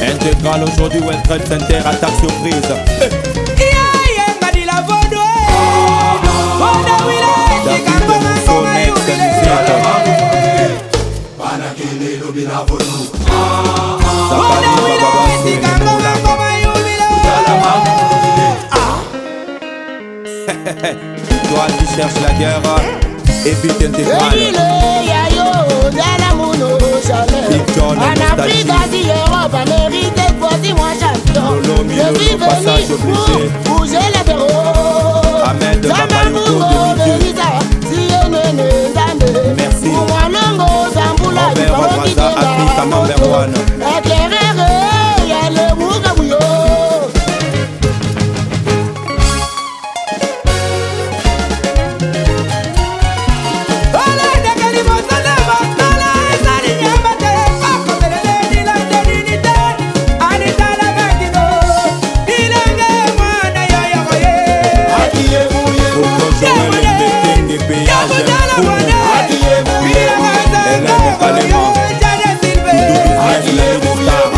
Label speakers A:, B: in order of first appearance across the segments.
A: Intégral aujourd'hui, World Trade Center, attaque surprise. David Mousso, next musique. Zakari Bababa Solemola. Toi qui cherches la guerre, évite Intégral. Big John,
B: En Afrique,
A: Nostalgie.
B: Asie, Europe, Amérique, voici moi champion.
A: Lolo,
B: Je
A: Milolo,
B: suis
A: passage
B: venu
A: obligé.
B: pour bouger les terreaux.
A: Ahmed Bakayoko, demi-dieu. Merci. Robert Brazza, Africa number one. Tonton Joël Mbetenge, péage Mfumu. Hélène Kalema. Doudou Business, l'ami des stars.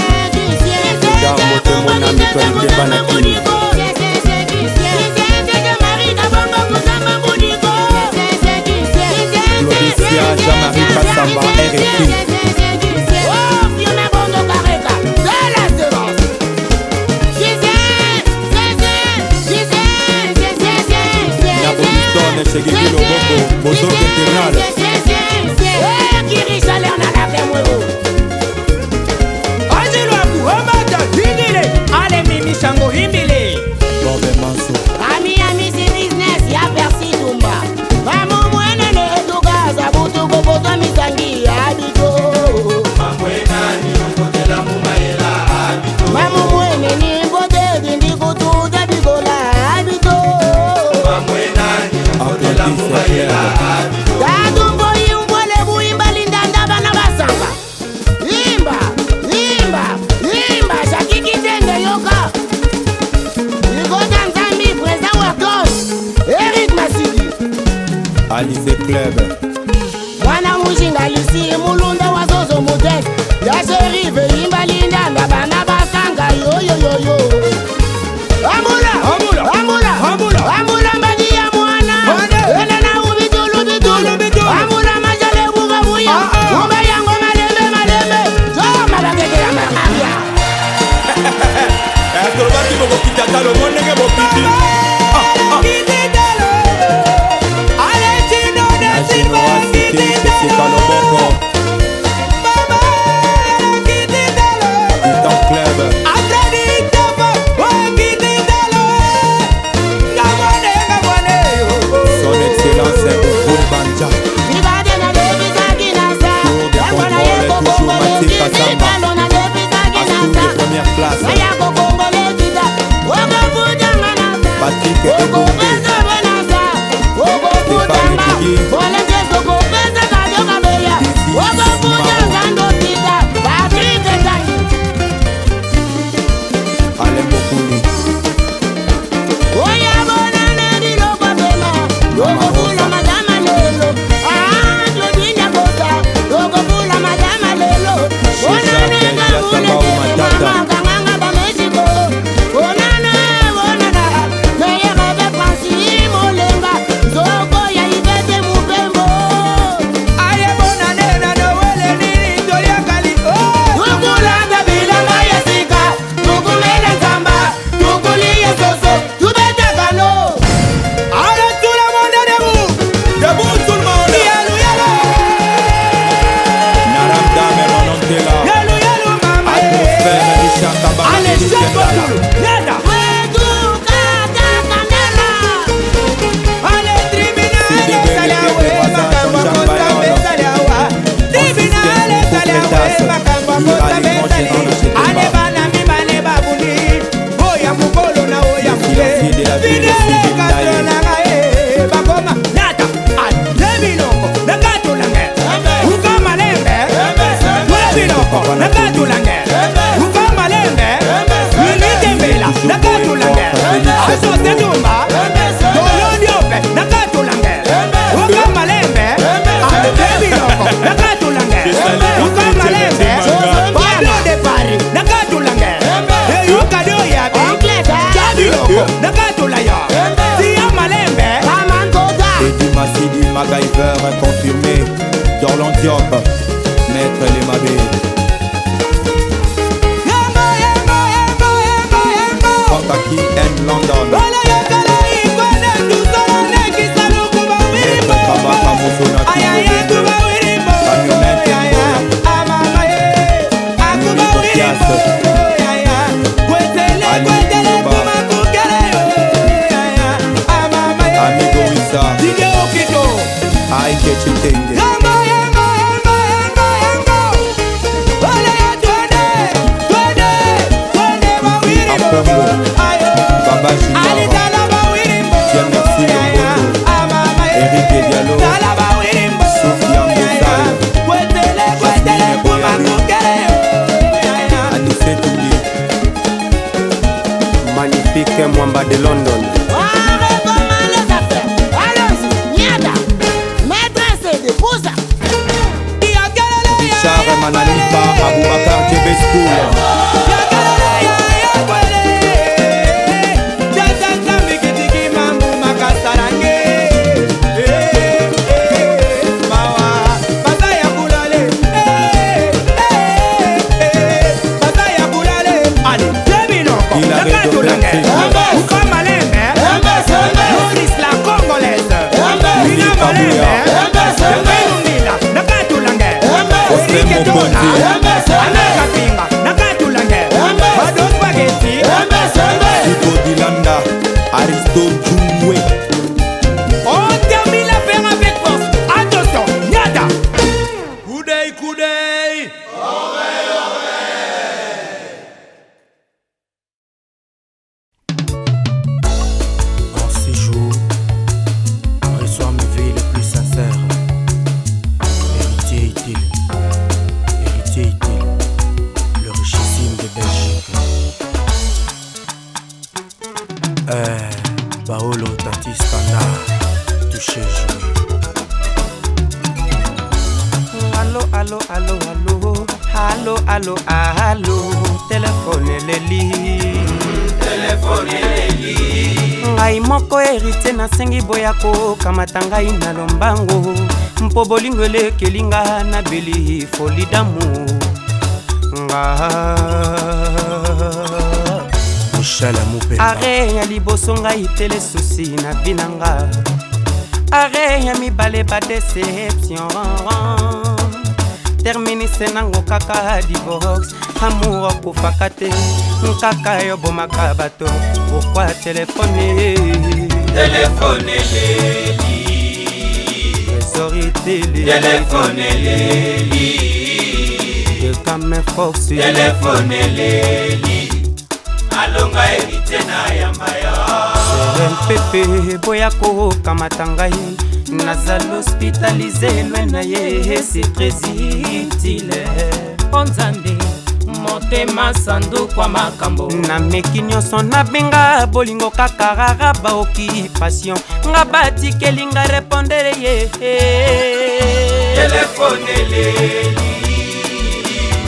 A: Edgar Motemona, mutualité Banakini. Claudicia Jean-Marie Kassamba, RFI. Nabobiston, Chegeki Loboko, Bozok Intégral. Bob Manso.
B: Ami amisi business ya Percy Tumba. Bamumwenene tukaza butuku botwa misangi ya bito. Bamumwenene mbote dindi kutuza bigola bito.
A: Applaudis Claire.
B: Tatumbo imbwele buimba lindanda bana basamba. Imba, imba, imba Jackie Kitenge yoka. Ligota Nzambi président Wertos. Eric Masidi.
A: Alizé Club.
B: Mwana mujinga lisi mulunda wa zozo mutesi ya sherife imba lindanda bana basanga yoyoyoyo ambula
C: Ambula.
B: ambula
C: Ambula.
B: ambula mbaji ya mwana
C: Mwana.
B: ena na ubitulu bitulu
C: Bitulu.
B: ambula majale buka buya
C: Ah, ah.
B: umbe yango malembe malembe joma bakeke ya makaria
A: Tolobaki bokokita talo mo ndenge bokiti. Na Genoa Cité, Jessica Loboko. Titan Club. Son Excellence Ouvou Banja.
B: Ibade na lebisaki na sa
A: Tour de
B: yango na
A: contrôle,
B: ye
A: toujours
B: kokongo
A: Mathieu Kassamba.
B: lekisitalo na lebisaki na
A: Astou
B: sa
A: de première classe.
B: Aya kokongole kita okofutanga na sa
A: Patrick Ebongue. Stéphane Etugi. Dizzy Simaro. Alain Bokuli.
B: Tukulanda bilanga ya sika, tukumela nzamba, tukuliye soso, tubetakano.
A: Debout tout le monde. Naram Dame Nonantela. Atmosphère Richard Kabala.
C: Allez,
A: Eric Kendala. Financier de la ville, Sylvie Ndaye. Roland Diop, Maître Lemabé. Franck Aki and London. Maître Kabaka Mosona Kingo Camionnette Mboya. Mimi Kokias. Ali Kouba. Amigo Issa. Aike Chitenge. Apongo. Baba Junior. Dieu merci Lomboto. Eric Diallo. Sophia Ngosal. Jasmine Boyari. Anissé Touli.
C: Magnifique Mwamba de London.
B: Comment les affaires? Allons-y, Niada. Maîtresse de Pousa.
A: Richard Mananipa Aboubakar Djebe School. Il avait de Lili Kabouya. Osem Mokonzi. Zico Dilanda. Aristo Djumwe.
D: On termine l'affaire avec force. Attention, Nyada. Coup d'œil, coup d'œil.
C: En ces jours, reçois mes vœux les plus sincères. Héritier est-il, héritier est-il, le richissime de Belgique. Paolo Tati Standard, touché joué.
E: Allo, allo, allo, allo, allo, allo, allo, telefone eleli. Ngai moko héritier nasengi boya kokamata ngai na lombango mpo bolingo elekeli nga nabeli folidamu nga.
C: Michel Mupemba.
E: Are ya liboso ngai tele susi na vi na nga, are ya mibale badeception, terminise nango kaka divorce. Amour akufaka te, nkaka yobomaka bato. Pourquoi telefone?
F: Téléphone eleli.
E: Trésor itele.
F: Téléphone eleli.
E: Dekame force.
F: Téléphone eleli. Alonga héritier na yamba yo.
E: Mpepe boya kokamata ngai, nazala hospitalisé loin na ye, c'est très utile.
G: O Nzambe, motema sandukwa makambo.
E: Nameki nyonso nabenga bolingo kaka rara baoccupation nga batikeli nga répondere ye.
F: Téléphone eleli.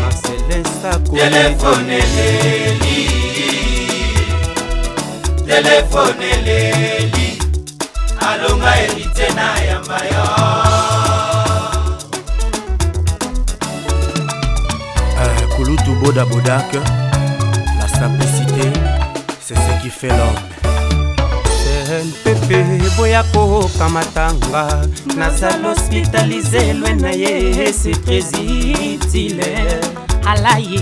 E: Marcelin Sako.
F: Téléphone eleli. Téléphone eleli. Alonga héritier na yamba yo.
C: Kulutu Boda Bodak, la simplicité, c'est ce qui fait l'homme.
E: Mpepe boya kokamata nga, nazala hospitalisé loin na ye, c'est très utile.
G: Alaye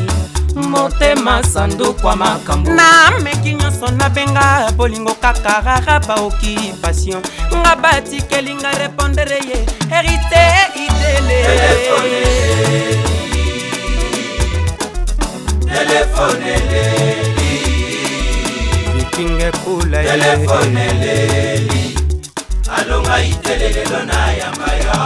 G: motema sandukwa makambo.
E: Nameki nyonso nabenga bolingo kaka rara baoccupation nga batikeli nga répondere ye, hérité itele.
F: Téléphone eleli.
E: Viking ekula ye.
F: Téléphone eleli. Alonga itele lelo na yamba yo.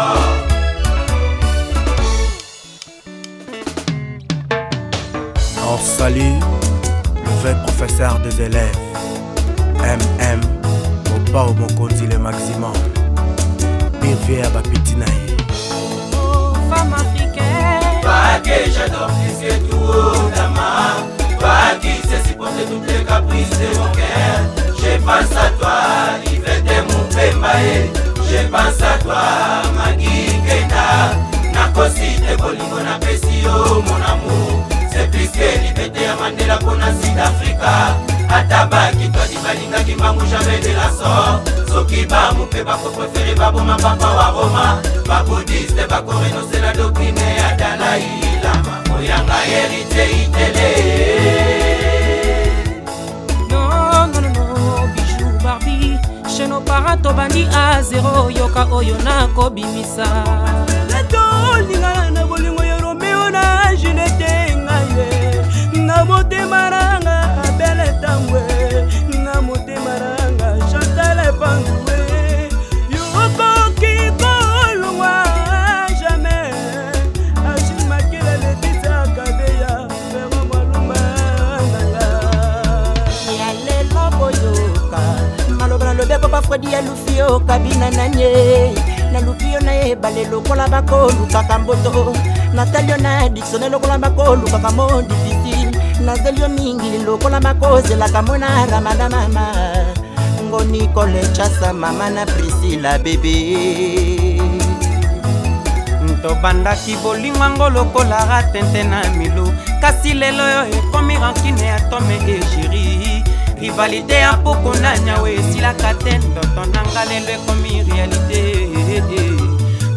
C: On salue le vrai professeur des élèves, MM, Mopao Mokonzi le maximum, Birvier Bapiti na ye.
G: Femme africaine.
F: Toi que j'adore plus que tout, dama. Toi qui sais supporter toutes les caprices de mon cœur. Je pense à toi, Yvette Mupemba. Je pense à toi, Maggie Kenda. Nakosi te bolingo napesi yo mon amour c'est plus que libete ya Mandela mpona Sud Africa ata bakitwadi balingaki mbangu jamais de la sort soki bamupe bakoprefere baboma papa wa Roma babudiste bakorenonse na doctrine ya Dalai Lama oyanga héritier itele.
E: Non, non, non, non, bijou Barbie, chez nos parents tobandi a zéro, yoka oyo nakobimisa.
H: Tolingana na bolingo ya Romeo na Juliette, ngai ye na motema nanga Abele Tambwe, na motema nanga Chantal Pangue, yokoki kolongwa jamais. Achille Makela, Letisia Kabeya, Vero Malumba nanga.
I: Ya lelo boyoka maloba nalobeko bafredi ya lufi yo kabina nanye naluki yo nayeba lokola bakolukaka mboto natali yo na dictionnaire lokola bakolukaka mo difficile nazeli yo mingi lokola bakozelaka mona ramada mama ngo Nicole Chasa mama na Priscilla bebe.
E: Tobandaki bolingo yango lokola ratente na milu, kasi lelo oyo ekomi rancune ya Tom et Jerry, rivalité ya poko na nyawe esilaka te. Ndoto na nga lelo ekomi réalité.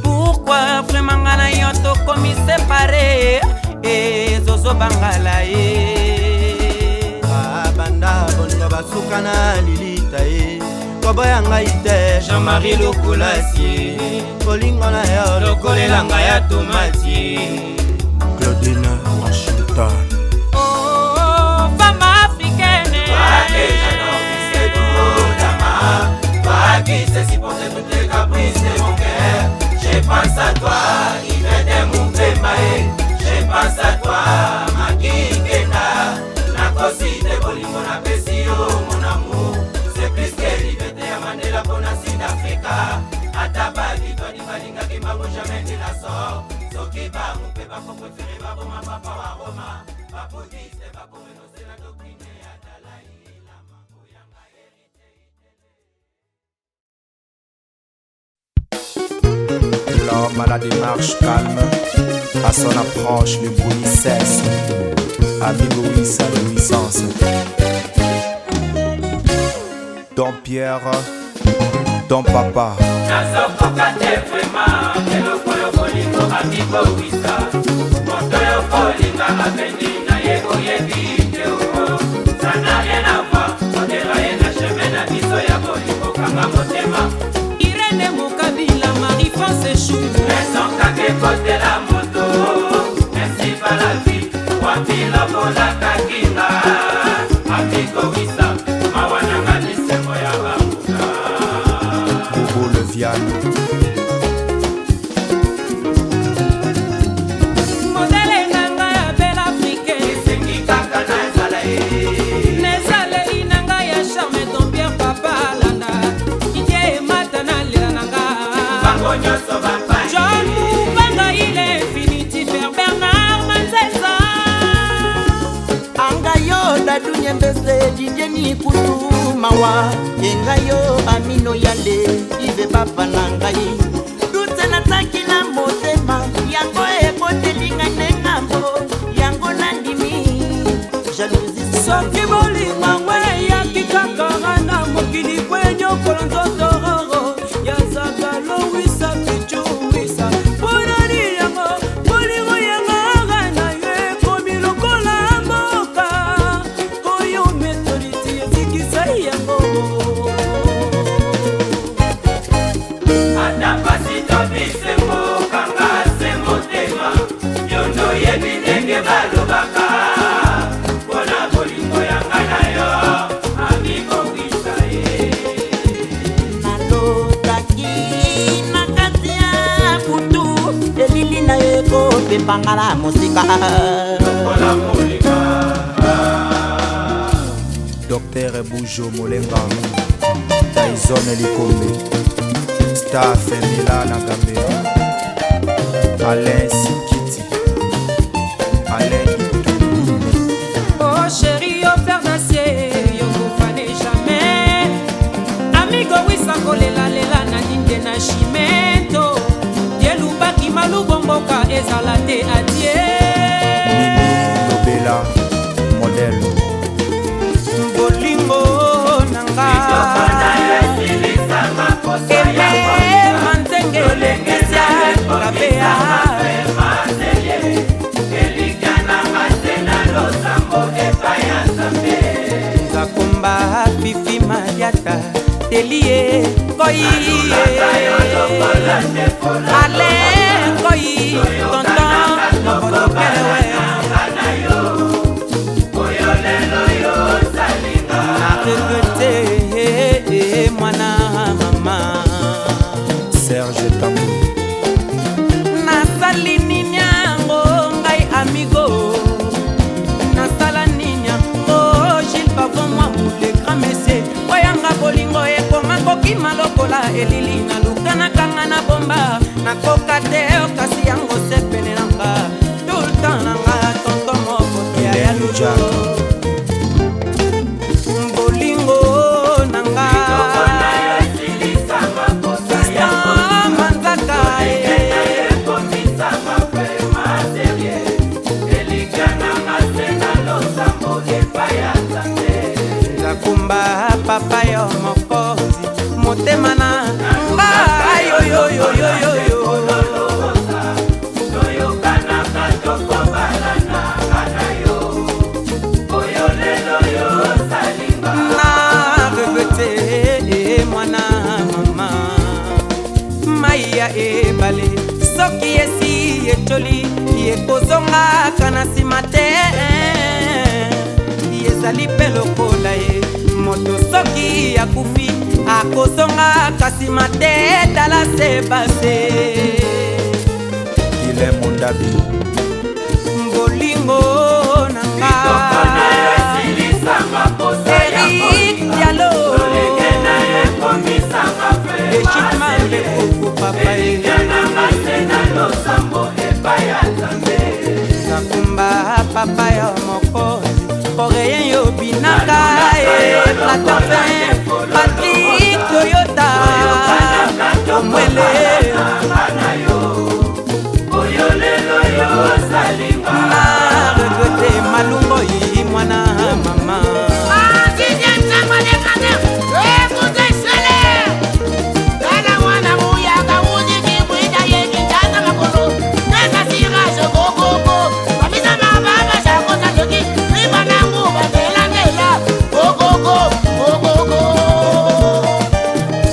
E: Pourquoi vraiment nga na yo tokomi séparé? Ezozobangala ye.
C: Babanda bolingo basuka na lilita ye koboya ngai te.
F: Jean-Marie Lokolasi,
C: bolingo na yo
F: lokolelanga ya tomati.
C: Claudine Washington.
E: Oh, femme africaine.
F: Toi que j'adore plus que tout, dama. Toi qui sais supporter toutes les caprices de mon cœur. Je pense à toi, Yvette Mupemba. Je pense à toi, Maki Kenda. Nakosi te bolingo napesi yo mon amour c'est plus que liberté ya Mandela mpona Sud Africa ata bakitwadi balingaki mbango jamais de la sort soki bamupe bakoprefere baboma papa wa Roma babudiste bakorenonse na doctrine ya Dalai Lama oyanga héritier.
A: L'homme à la démarche calme, à son approche le bruit cesse. Amigo sa jouissance. Don Pierre, Don Papa.
F: Nazokoka te vraiment eloko yo bolingo amikowisa moto yo kolinga avenir na ye oyebi te o ça n'a rien à voir odera ye na chemin na biso ya bolingo kanga motema.
E: Irene Mokabila, Marie-France Chou.
F: Raison kaka ekotela moto merci balavi wapi lobolakaki nga amikowisa mawa nanga lisembo ya banguka.
A: Bobo Leviano.
E: Modèle na ngai ya belle africaine.
F: Esengi kaka nazala ye.
E: Nezaleli na ngai ya charme Don Pierre papa alanda idie emata nalela na nga.
F: Bango nyonso bapai.
E: John Mubanga il est infinitif Bernard Manzeza.
I: Angayo dadu nyembese didie mikutu mawa engayo amino yande ive papa na ngai dutse nataki na motema yango ekotelinga ndengambo yango nandimi jalousie.
H: Soki bolingo ngo eyaki kaka na mokili kwenyokola nzoto ya zaka lowisa pichuwisa mponani yango bolingo yangaka na yo ekomi lokola mboka oyo metoliti ezikisa yango.
F: Ata pasi to bisengo kanga se motema yo ndoyebi ndenge balobaka mpona bolingo yanga na yo amikowisa ye.
I: Nalotaki na kati ya butu elili na yo ekopepanga na mosika.
F: Lokola molinga.
A: Docteur Boujo Molenga, Tyson Likombe, Star Femila Nagambe, Alain Sikiti, Alain Itoune.
E: Oh chéri, yo fer d'acier, yo kofane jamais. Amigo wisa kolelalela na ninde na chimento. Yelubaki malubo.
G: mboka ezala te adie.
A: Mimi Lobela modèle.
E: Bolingo na nga Aimé Manzenge Christian Kabea. Nzakomba Fifi Madiata Telie Koi Alain Koi Tonton Mokotokelewe. Na regrette mwana mama.
A: Serge Tambou.
E: Nasali nini yango ngai amigo, nasala nini yango Gilles Pavon Mwamu le grand monsieur, oyanga bolingo ekoma kokima lokola elili, naluka nakanga na bomba nakoka te, kasi yango se pene nanga tout le temps nanga tonton moko te ya
A: Hélène
E: lulu.
A: Jack.
E: Bolingo nanga Tristan Manzaka. Nzakumba papa yo mokonzi motema na ngai yoyoyoyoyo. Na regrete mwana mama, mai ya ebale soki esi etoli ekozongaka na nsima te, ezali mpe lokola ye moto soki akufi akozongaka nsima te, tala se base.
A: Guilain Mondabi.
E: Bolingo na nga Eric Diallo Echit Mambe Koko papa ye Nakumba papa yo mokonzi coréen yo binaka e Platofin Patrick Toyota Omwele na regrete malungo yi mwana mama.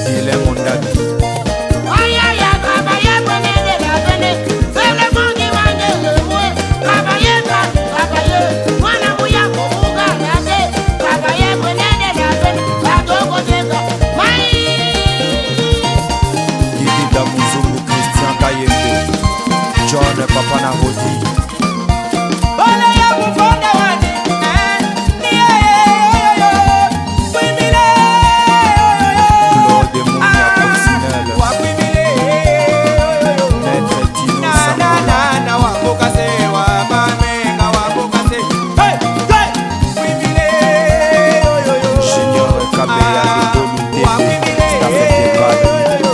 A: Guilain Mondabi. Didi Damuzungu Christian Kayembe. John Papa Narodi.
D: Bole ya mufonda wani, eh, ni ye, yo, yo, yo. Kwimile, yo, yo, yo.
A: Claude Mounia Coccinelle.
D: Wa kwimile, yo, yo, yo.
A: Maître Dino
D: Na, na,
A: Sangola.
D: na, na, wa bokase, wa bamenga, wa bokase. Hey, hey. Kwimile, yo, yo, yo.
A: Junior Kabeya
D: Ah,
A: Dodo
D: wa
A: Lutete.
D: kwimile,
A: Staff Intégral.
D: yo, yo, yo.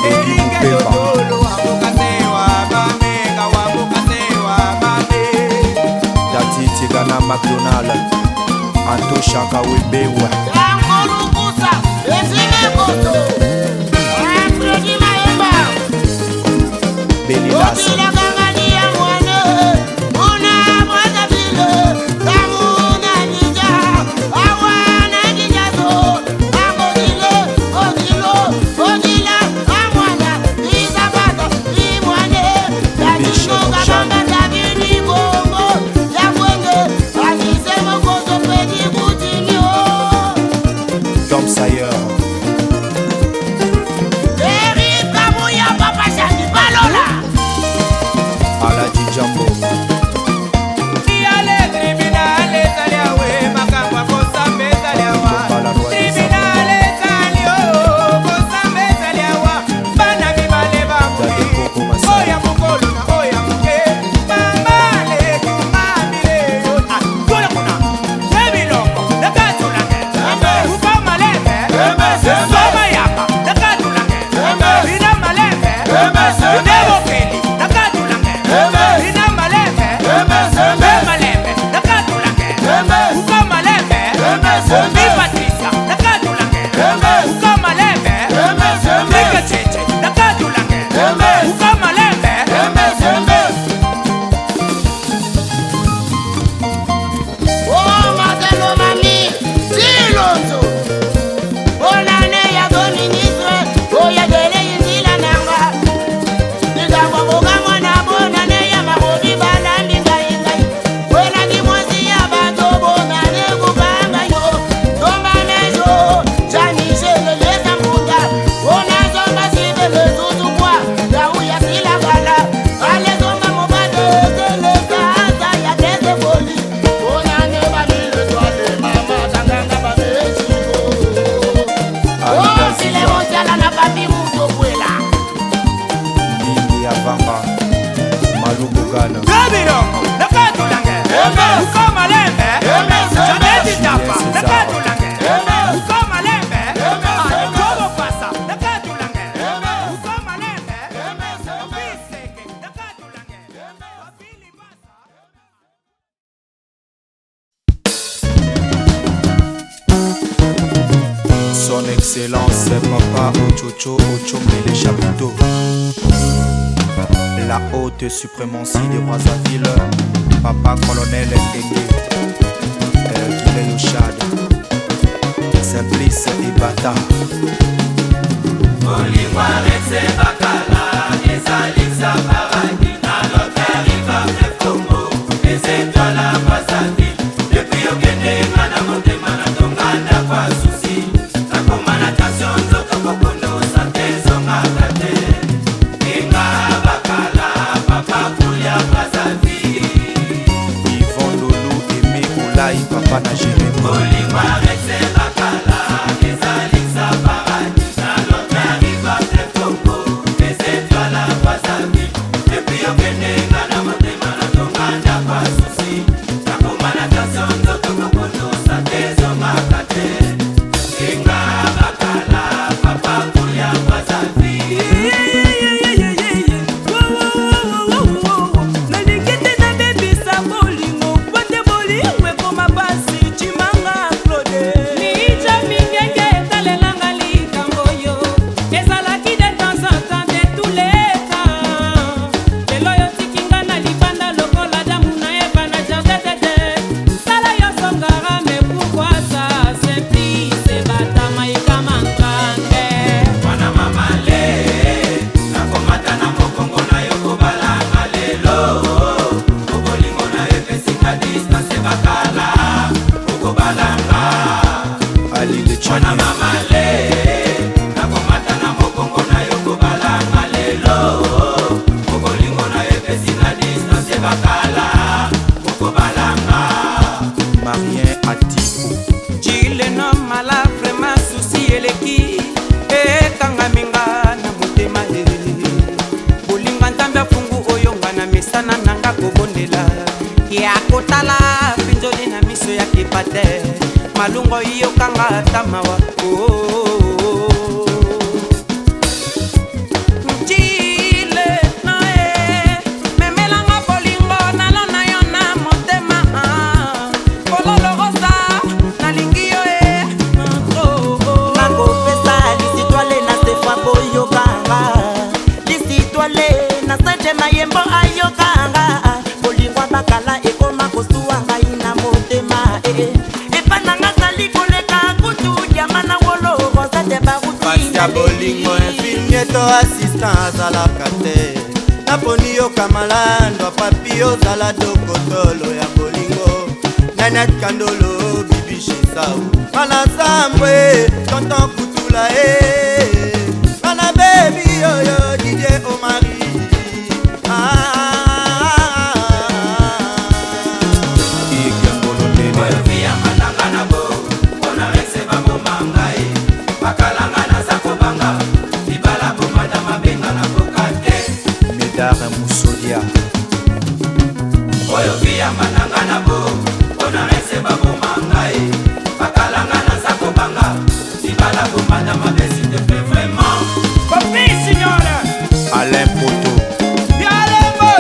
A: Eddie
D: Eringe
A: Moupemba.
D: dodolo, wa bokase, wa bamenga, wa bokase, wa bame.
A: Tati Tigana McDonald. Anto Chaka Webewa. Belilas. Bébé Chef Jeanne. Tom Sayer.
B: Eric Kabuya, Papa Shandi, Balola.
A: Excellence Papa Ochocho Ochombele Chapiteau. La haute suprématie de Brazzaville, Papa Colonel Enge, Guillet Chad, Simplice et Bata. Yvon Lolo Aimé Olai, Papa na Jérémy.
H: Nalingi te nabebisa bolingo po te bolingo ekoma pasi. Cimanga Claude.
G: Mijo mingenge etalelanga likambo oyo ezalaki de temps en temps, de tous les temps. Lelo yo tikinga na libanda lokola damu na Eva na jardin d'Eden. Sala yo songara, mais pourquoi ça? Simplice Batama ekamankange.
A: Ali le Tchadien. Marien Atipo.
E: Chile no mala vraiment susi eleki ekangami nga na motema e bolinga Nzambe afungu oyo nga na mesana nanga kobondela ya kotala mpinzoli na miso ya kepa te malungo yokanga ata mawa. Oh, oh, oh. Chile no e memelanga bolingo nalona yo na motema ah. Kololo rosa nalingi yo e oh, oh.
I: Nakopesa lisitwale na sefa boyokanga, lisitwale na sete mayembo ayokanga. Bolingwa bakala ekoma kosuwa ngai na motema eh. Epa nanga zali koleka kutu diama na wolo rosate.
J: Pasi ya bolingo, infirmier to assistant azalaka te. Naponi yo kamalandwa papi, ozala dokotolo ya bolingo. Nanet Kandolo, Bibi Shisau, mana Sambwe, tonton Kutula e mana bebi oyo Didie Omari. Ah,
A: Igangolo Ndele. Médard Moussodia.
F: Papi Signore.
A: Alain Poto.
F: Bialembo.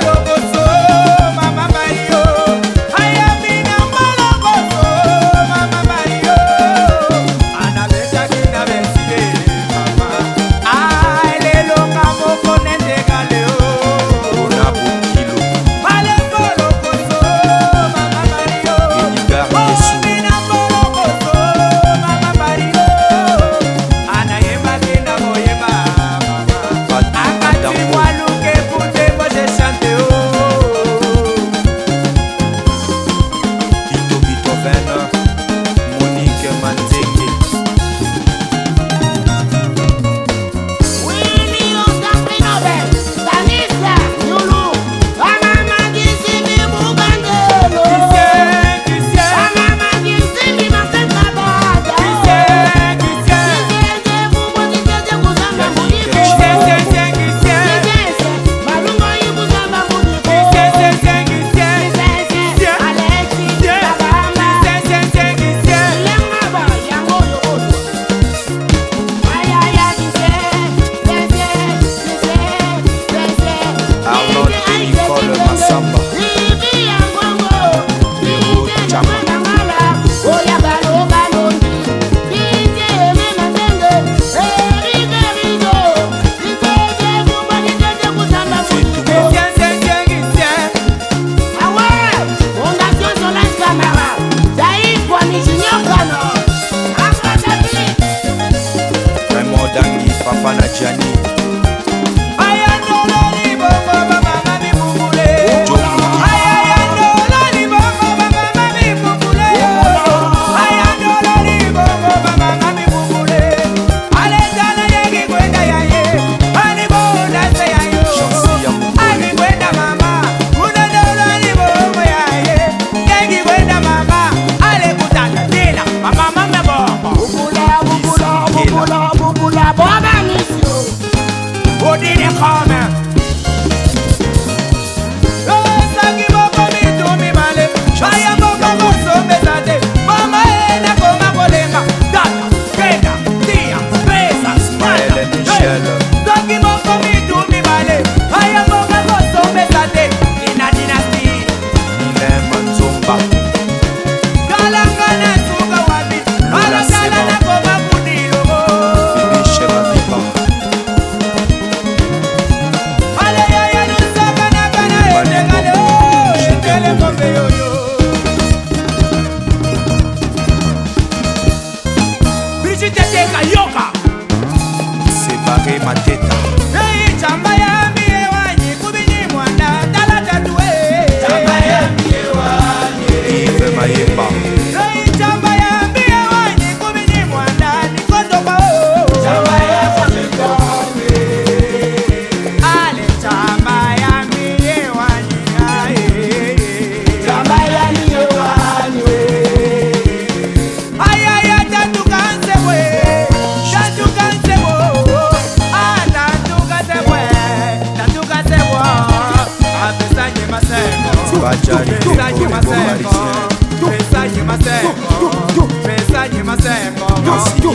A: Nancy Kitol,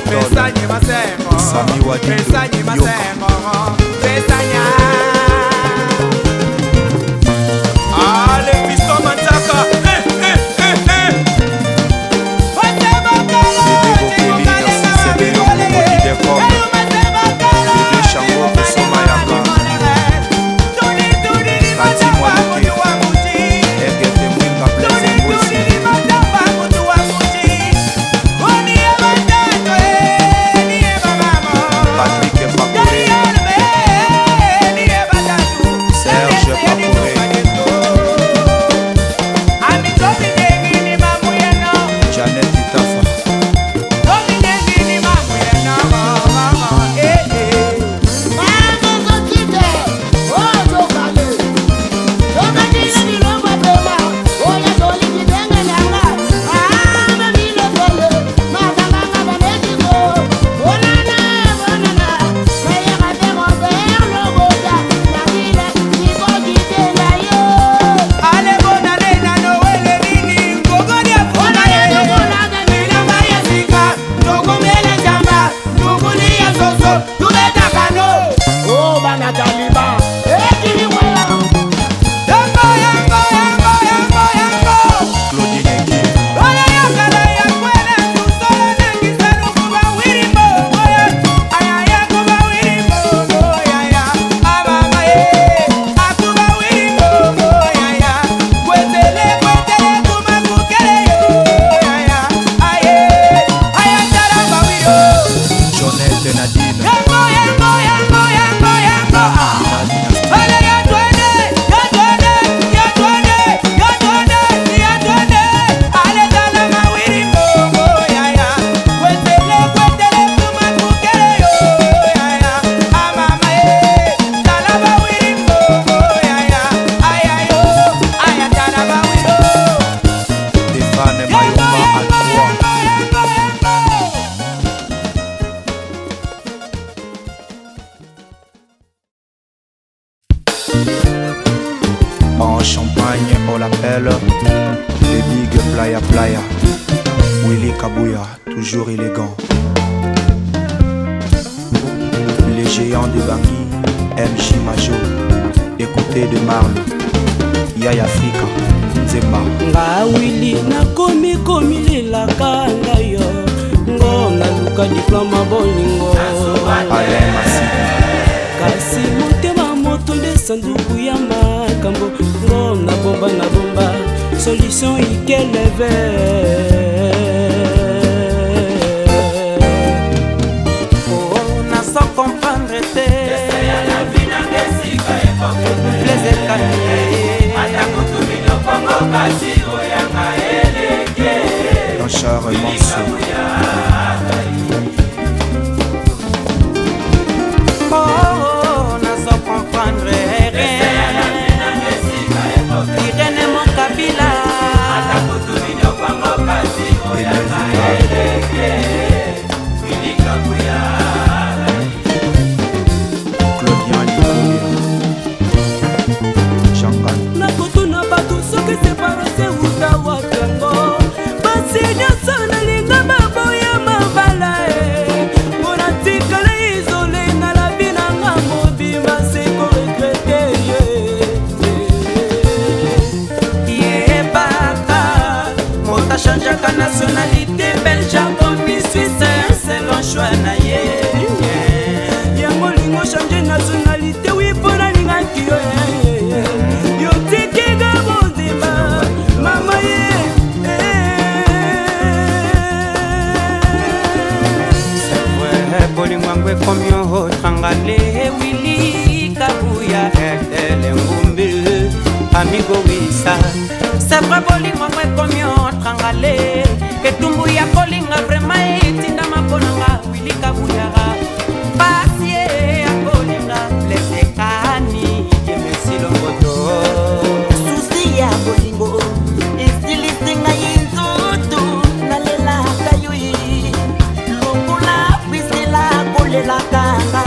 A: Sami Wadindo, Yoka.
F: Ah, les pistons Manzaka. Eh, eh, eh, eh.
A: Bébé Bokeli, Nancy Sebelo, Congo Leadercom. Bébé Chango, Besoma Yaka. Kati Mwaluke, Egete Mwinga, Blaise Ngosi. Patrick Pakoré, Serge Pakoré, Janet Itafa,
B: Oh, bana Taliban. Ekili wala.
A: Claudine Kim, Jonette Nadine, Lina Dynasty, Stéphane Mayomba Altoa, En Champagne, on l'appelle le Big Playa Playa. Willy Kabuya, toujours élégant. Les géants de Bangui, MJ Majo, écoutez de Marle, Yaya Africa, Nzemba.
H: Nga wili nakomi komilelaka ngai yo ngo naluka diploma bolingo.
A: Alain Massi,
H: Kasi motema moto nde sanduku ya makambo ngo nabomba nabomba solution ikeleve.
E: Oh, nazo comprendre te Blaise Kanye.
A: Blanchard Manso,
E: Oh, nazo comprendre rien. Irene Mokabila.
A: Emile Vitale, Claudian Likulia, Shangan,
H: Nakotuna bato soki separase uta wakango basi nyonso nalinga baboya mabala e mpo natikala izole na labi nanga mobimba se koregrete ye.
E: Yebaka moto achangeaka nationalité belge akomi suisse selon choix na ye.
H: Yango lingo change nationalité wi mpo nalingaki yo yo tikika bondima mama ye.
E: Ouais, bolingo yango ekomi otrangale Wili Kabuya etele ngumbi amigo wisa. C'est vrai, bolingo yango ekomi otrangale etumbu ya kolinga vraimen etindama mpo nanga Wili Kabuyaka pasi ya kolinga plesekani jemesilongoto.
I: Susi ya bolingo esilisi ngai nzoto nalelaka yo ye lokola prisela kolelaka nga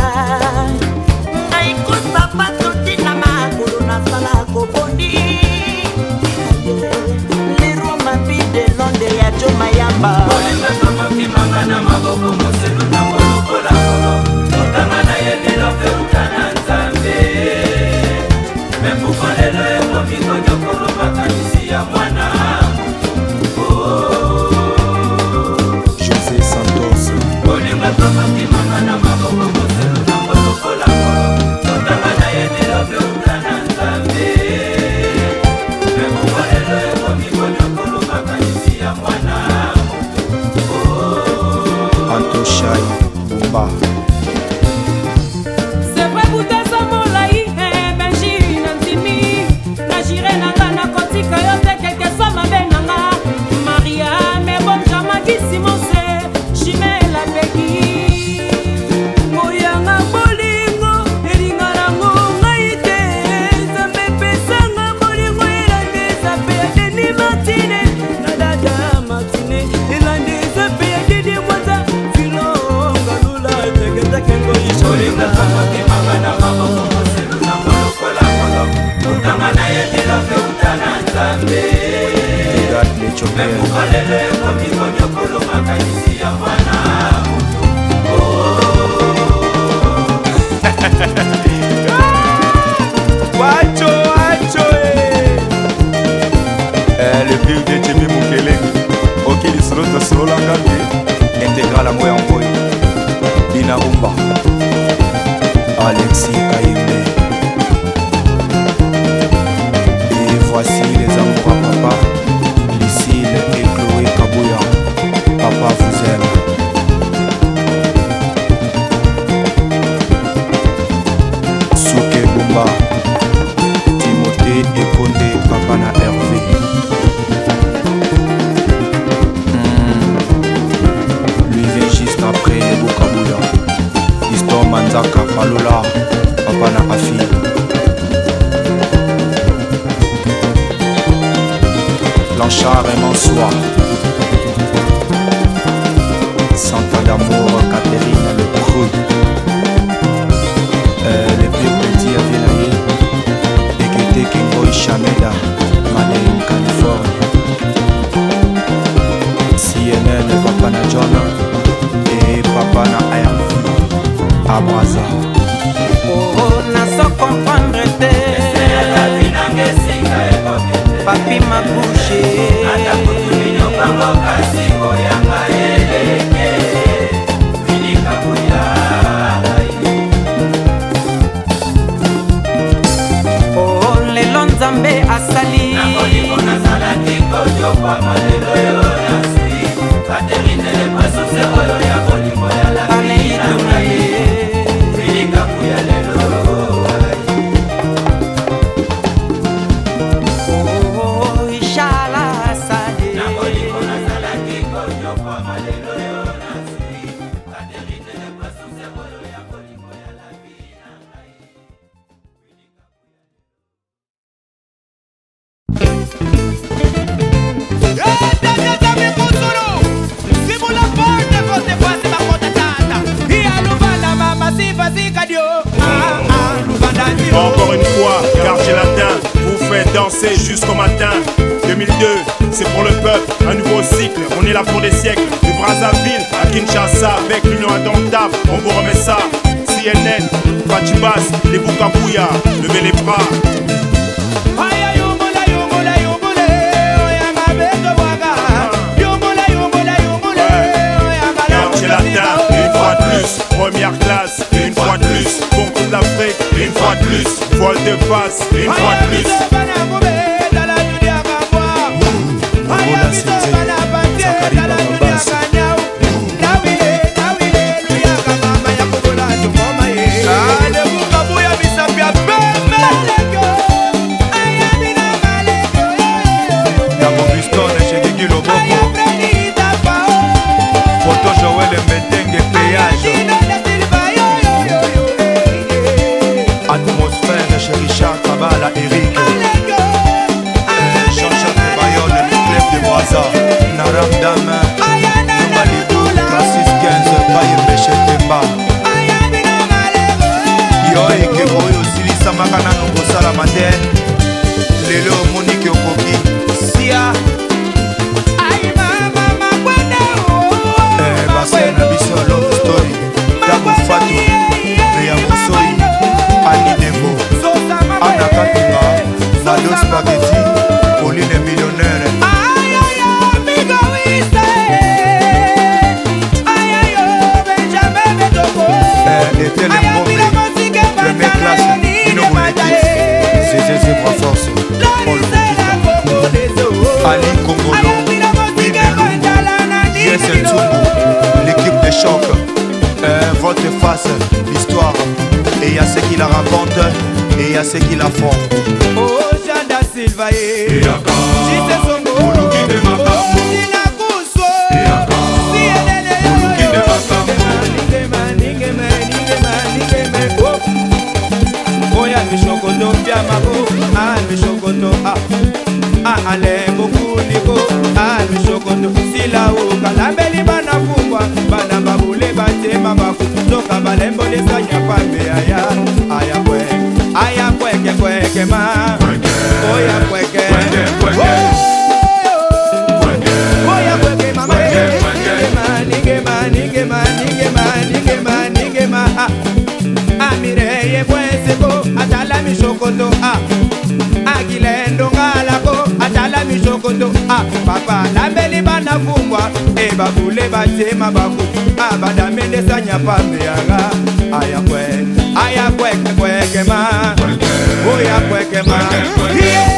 I: ngai kosapato tina makolo nasala kobondi lero mabi de londe ya jo mayamba.
A: Shai Bumba.
G: C'est vrai butesa molai eh, Benji na ndimi na jire na nga nakotika yo te quelque soit mabe na nga Maria mebonja magisi mose Chimela Peki
H: Moyanga bolingo elinga nango ngai te Nzambe pesanga bolingo elandi eza pe ya Deni Martine na dada Martine elandi eza pe ya Didi Mwanza Filonga Lula teketeke
F: Bolingo motema na maboko moselu na molokola molo motanga na ye bilofe uta na Nzambe mepuka lelo ekomi konyokolo makanisi ya mwana moto.
K: Wacho, wacho, eh. Eh, le pire de Jimmy Mukelenge. Ok, lisolo tosololaka mpe
A: Intégral yango yango oyo Bina Rumba Alexis Kayembe. Et voici les amours à papa Lucille et Chloé Kabuya. Papa vous aime. Souke Bumba Timothée Ekonde Papa na Hervé. Lui vient juste après Lebo Kabuya. Histoire Manzaka Palola Papa na Afi. Blanchard et Mansoir Santa d'amour Catherine Le Creux. Les plus petits à Vinaye Ekete Kengoy Chameda Made in California. CNN Papa na John et Papa na Hervé Abraza.
E: Oh, nazo comprendre te Papi Mabouche. Oh, lelo Nzambe asali Oh, Ishala Asade.
K: Encore une fois, Quartier Latin vous fait danser jusqu'au matin. 2002, c'est pour le peuple, un nouveau cycle, on est là pour des siècles. De Brazzaville à Kinshasa, avec l'union indomptable, on vous remet ça. CNN, Fatibas, les Boukabouya, levez les bras. Quartier Latin, une fois de plus, première classe, une fois de plus, pour toute l'Afrique, une fois de plus, volte-face, une fois de plus.
A: Tango Bustone Shekiki Loboko Photo Joël Mbetenge Péage
K: Atmosphère chez Richard Kabala Eric. Jean-Jacques Bayonne, le club de Brazza.
J: Et à ceux qui la font.
D: Oh, Janda Silva, eh. Jise Songo. Oh, Nina Kuso. Si Elele, yo, yo, yo. Ningema, ningema, ningema, ningema, oh. Oya mishokoto piamako, ah mishokoto ah. Ah alembo kuliko, ah mishokoto sila ukalambeli bana fungwa, bana babule batema baku, soka balembo lisanya pambe aya, aya kwe, aya kweke kweke ma, oya kweke, Oh, oya kweke mama, ningema ningema ningema ningema ningema ningema ah. Amireye bweseko atala mishokoto ah. Akilendo ngalako atala mishokoto ah. Papa lambeli bana fungwa e babule batema baku abadamendesanya pambe yanga aya kwe aya kweke kweke ma oya kweke ma yeah.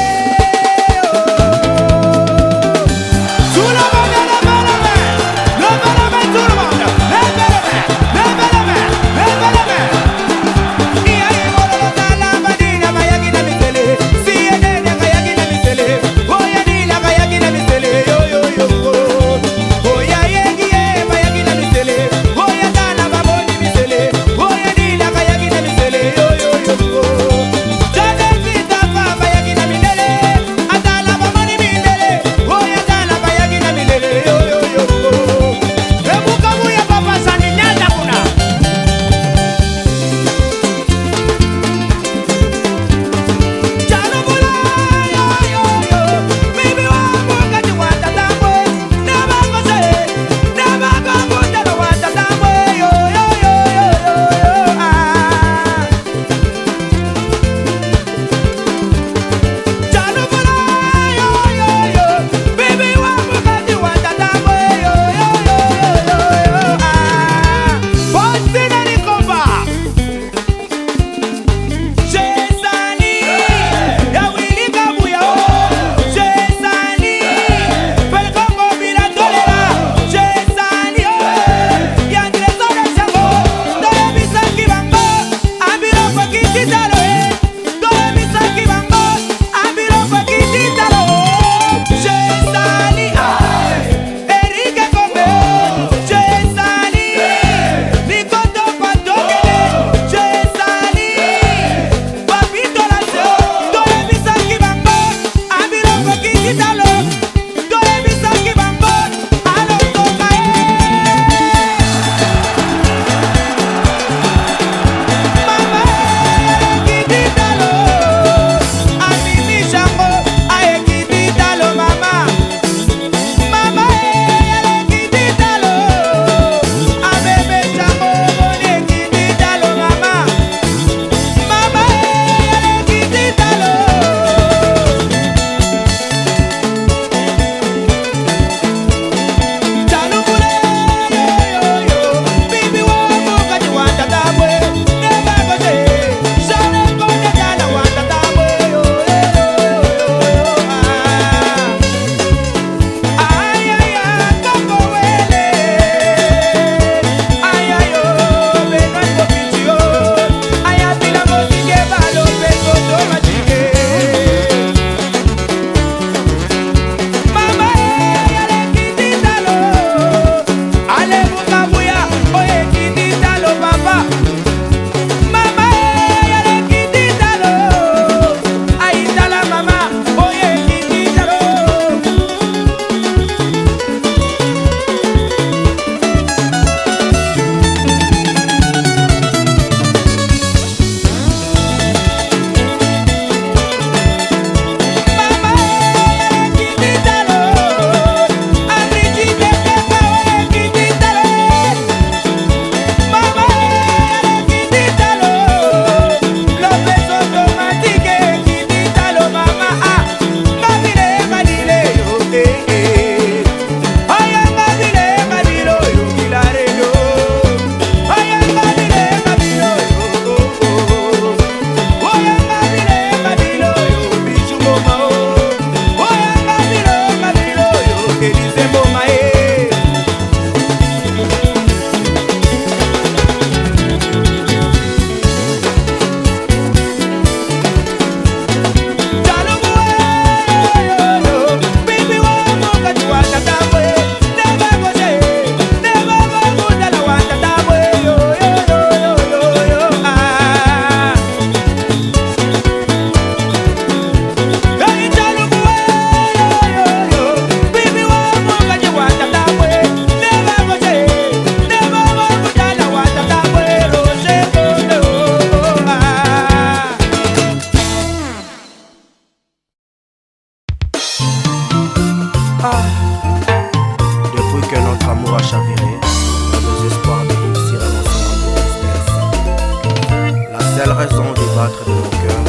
C: battre de mon cœur,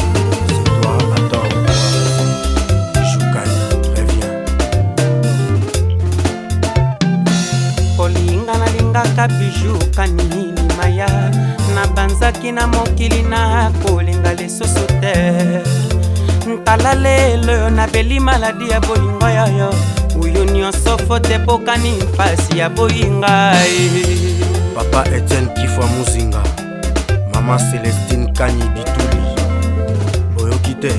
C: c'est toi à tort ou à raison. Bijou Kani, reviens.
E: Kolinga nalingaka Bijou Kani limaya, nabanzaki na mokili na kolinga lisusu te. Ntala lelo oyo nabeli maladi ya bolingo yoyo, oyo nyonso fote epokani mpasi ya boyingai.
C: Papa Etienne Kifwa Muzinga, Mama Celestine Kanyi Bituli, boyoki te.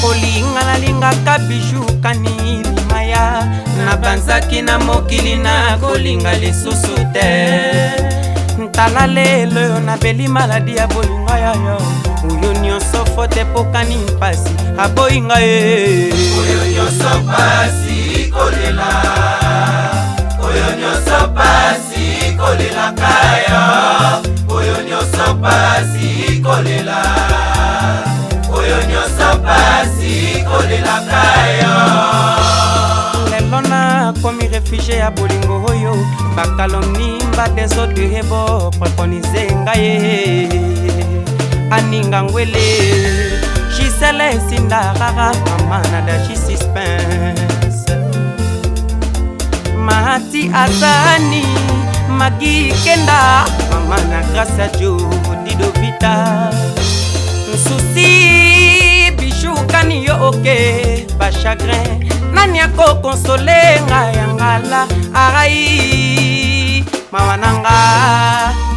E: Kolinga nalingaka Bijou Kani limaya, nabanzaki na mokili na kolinga lisusu te. Ntala lelo oyo nabeli maladi ya bolingo yoyo, oyo nyonso fote epokani mpasi aboyinga ye.
F: Oyo nyonso pasi kolela, oyo nyonso pasi kolelaka yo, oyo nyonso pasi kolela, oyo nyonso pasi kolelaka yo.
E: Lelo nakomi refugie ya bolingo oyo, bakalomni badesordre bo préconise ngai aninga ngwele. Gisele Esinda rara, mama na dashi suspense, Mati Azani, Magi Kenda, mama na Grâce ya Jo Dido Vita, Nsusi Bijou Kani yo oke bachagrin, nani akokonsole ngai ya ngala arai mawa na nga.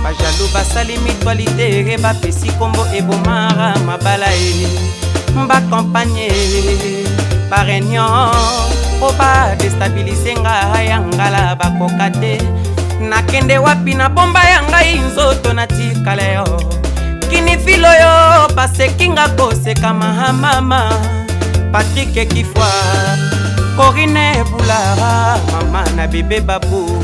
E: Bajaloux basali mutualité, bapesi kombo ebomara mabala e bacampagne baréunion po badéstabiliser ngai ya ngala, bakoka te. Nakende wapi na bomba ya ngai nzoto natikala yo kinifilo oyo basekinga koseka mahamama. Patrik Kifwa, Corine Bulara, mama na bebe Babu.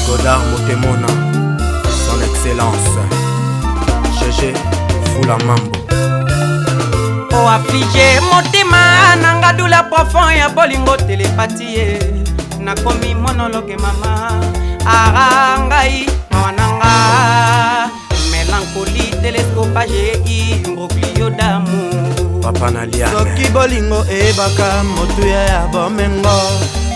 C: Godard Motemona, son excellence GG Fula Mambo.
E: Oaflige motema nanga douleur profond ya bolingo télépathie ye, nakomi monologue mama ara ngai mawa nanga mélancolie télescopage imbroglio d'amour.
C: Papa na Liane.
J: Soki bolingo eyebaka motuya ya bomengo,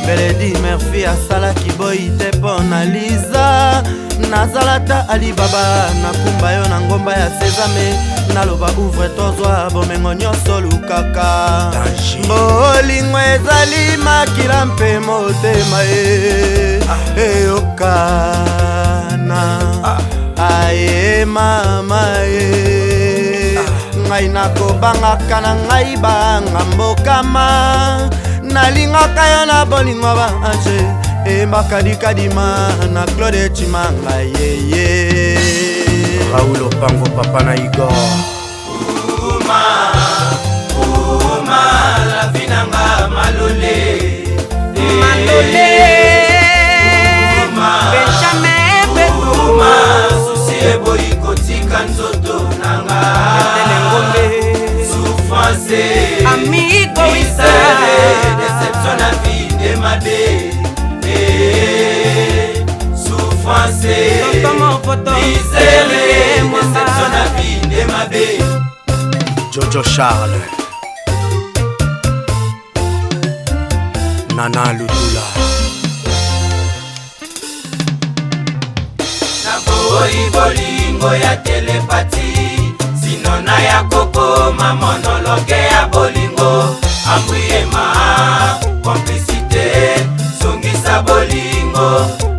J: mbeledi Merfi asalaki boyi te mpo na Liza. Nazala ta Alibaba, nakumba yo na ngomba ya Sezame, naloba ouvre tozwa bomengo nyonso lukaka.
C: Danger.
J: Bolingo ezali makila mpe motema e eyokana. Aye mama ye, ngai nakobangaka na ngai banga mbokama, nalingaka yo na bolingo ba ange embakadikadima na Claude Chimanga yeye.
C: Raoul Opango, papa na Igor.
F: Uma, uma, la vie nanga malole.
E: Malole.
F: Uma,
E: Benjamin Beto.
F: Uma, susi eboyi kotika nzoto nanga.
E: Etele Ngombe.
F: Souffrance.
E: Amigo Wisa.
F: Misère, déception na vie nde mabe. Eh, souffrance.
E: Tonton Movoto.
F: Misère, déception na vie nde mabe.
C: Jojo Charles, Nana Lutula.
F: Naboyi bolingo ya télépathie, sinona ya kokoma monologue ya bolingo. Ambuyema complicité, songisa bolingo,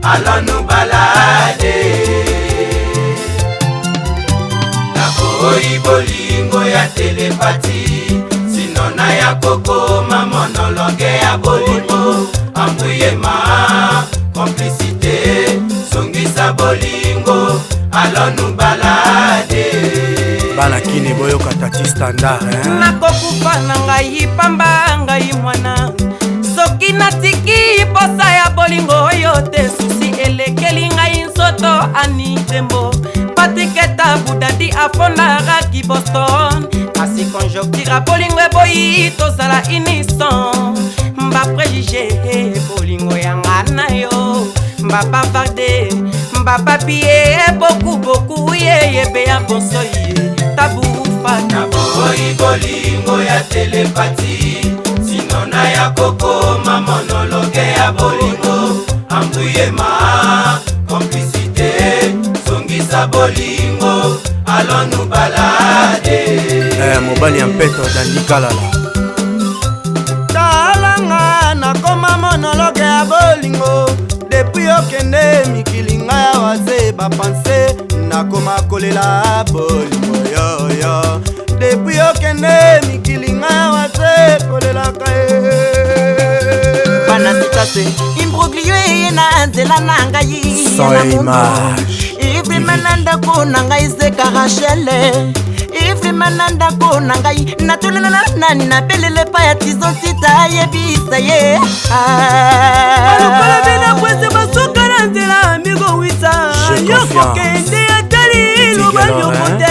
F: allons-nous balader. Naboyi bolingo ya télépathie, sinona ya kokoma monologue ya bolingo. Ambuyema complicité, songisa bolingo, allons-nous balader.
C: Bana kini boyoka tati standard, hein?
E: Nakokufa na ngai pamba, ngai mwana, soki natiki posa ya bolingo oyo te. Susi elekeli ngai nzoto ani tembo. Patriketa Budadi afondakaki Boston, kasi conjoncture ya bolingo eboyi tozala unison. Bapréjugé bolingo yanga na yo, babavarde. Nzomba papie boku boku ye ye ya bonso ye tabufa.
F: Naboyi bolingo ya telepati, sino na ya kokoma monologue ya bolingo. Embrouillement, complicité, zongisa bolingo, allons nous balader.
C: Mobali ya mpeto Dandi Kalala.
J: Talanga nakoma monologue ya bolingo. Depuis okende mikili ngai awa se bapense, nakoma kolela bolingo yoyo. Depuis okende mikili ngai awa se kolelaka ye.
I: Bana sitase imbroglio eye na nzela na ngai.
C: Son et image.
I: Ivrima na ndako na ngai zeka Rachel. Ivrima na ndako na ngai natolana na nani nabelele pa ya tizo ntita yebisa ye.
H: Balokola bena kwese basuka na nzela amigo wisa.
C: J'ai
H: Yo
C: confiance.
H: kokende atali loba
C: Tigelo,
H: nyoko
C: hein?
H: te.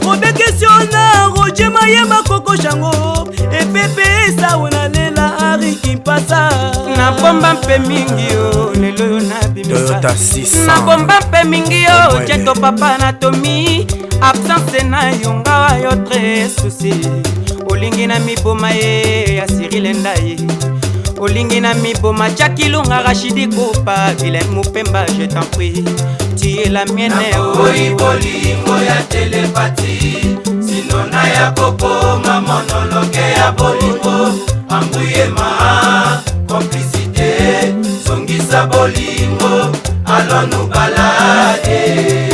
H: Obekesi yo na Roger Mayema Koko Shango. Epepe esawo nalela Henri Kimpasa.
E: Nabomba mpe mingi yo lelo yo nabimisa.
C: Toyota 600.
E: Nabomba mpe mingi yo
C: Omwele.
E: Jeto papa na Tomi. Absence na yo ngawa yo très souci. Olingi na miboma ye ya Cyril Ndaye. Olingi na miboma Jackie Lunga Rachidi Kopa Vilaine Mupemba, je t'en prie. Tu es la mienne.
F: Naboyi bolingo ya telepati, sino na ya kokoma monologue ya bolingo. Embrouillement, complicité, zongisa bolingo, allons nous balader.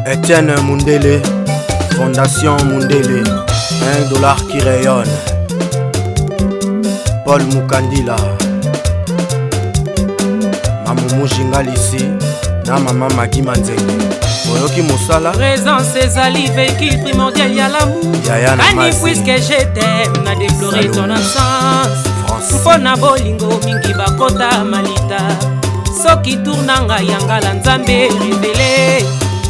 C: Etienne Mundele, Fondation Mundele, $1 qui rayonne. Paul Mukandila, Mamumu Jingalisi, na Mama Magi Manzenge. Oyoki mosala.
G: Présence ezali véhicule primordial ya l'amour.
C: Yaya na
G: Kani
C: Masi.
G: puisque je t'aime, na déploré
C: Salomon.
G: ton absence.
C: Francis.
G: Mpo na bolingo mingi bakota malita. Soki tournanga yangala nzambe révélé.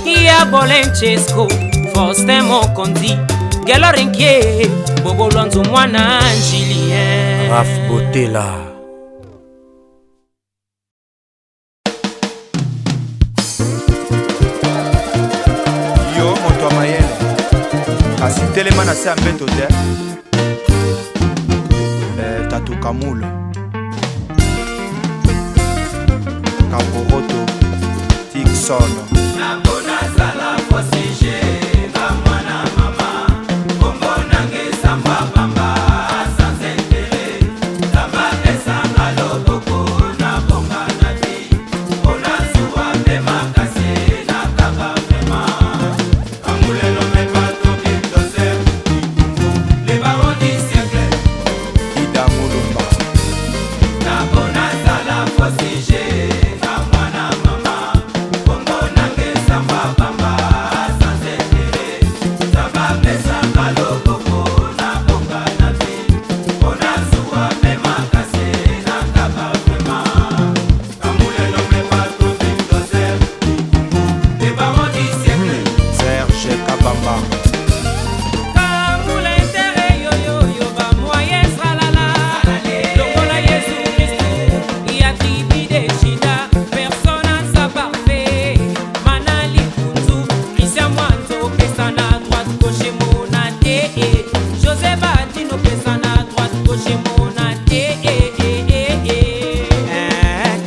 G: Ya Bolenchesco, Faustin Mokonzi, Gelorenkie, Bobo Lwanzo mwana Julien.
C: Raf Botela.
A: Yo moto ya mayele, kasi telema na se ya mbeto te. Tatu Kamulu, Kaboroto, Tixon. Ida Mulumba. Serge Kabamba.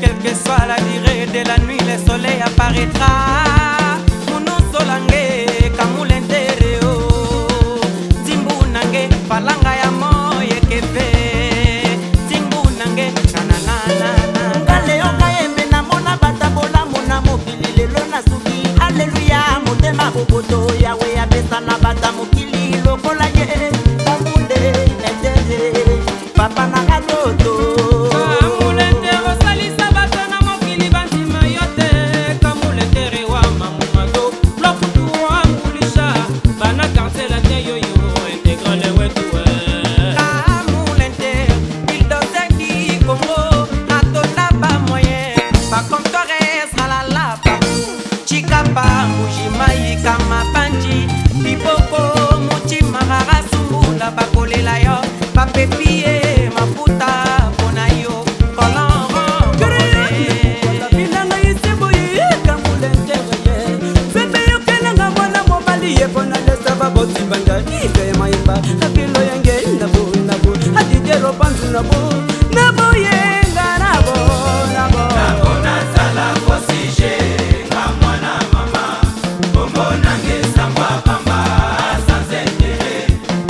E: Quelle que soit la durée de la nuit, le soleil apparaîtra. Munusolange, kamulentere o. Timbu nange, falanga ya moye keve. Timbu nange, na na na na na.
I: Ngale yo kayembe namona bata bolamu na mokili lelo nasuki. Alleluya, motema boboto Yawe apesa na bata mokili lokola ye. Bamunde entere, papa na katoto.
G: Kamulentere osalisa bato na mokili bandima yo te. Kamulentere wa mamumado, lokutu wa mbulisha. Bana quartier latin yoyo, intégrale wetu we.
E: Kamulentere, bulldozer du Congo, atonda ba moyen, ba comptoir esalala pa. Chikapa, Mbujimayi, Kamapanji, Biboko, Mutima, Rara, Sumbula, bakolela yo, bapepie, mafuta, pona
H: Naboyenga nabo nabo.
F: Nazala fosije nga mwana mama, kombo nange sambwa pamba sans intérêt.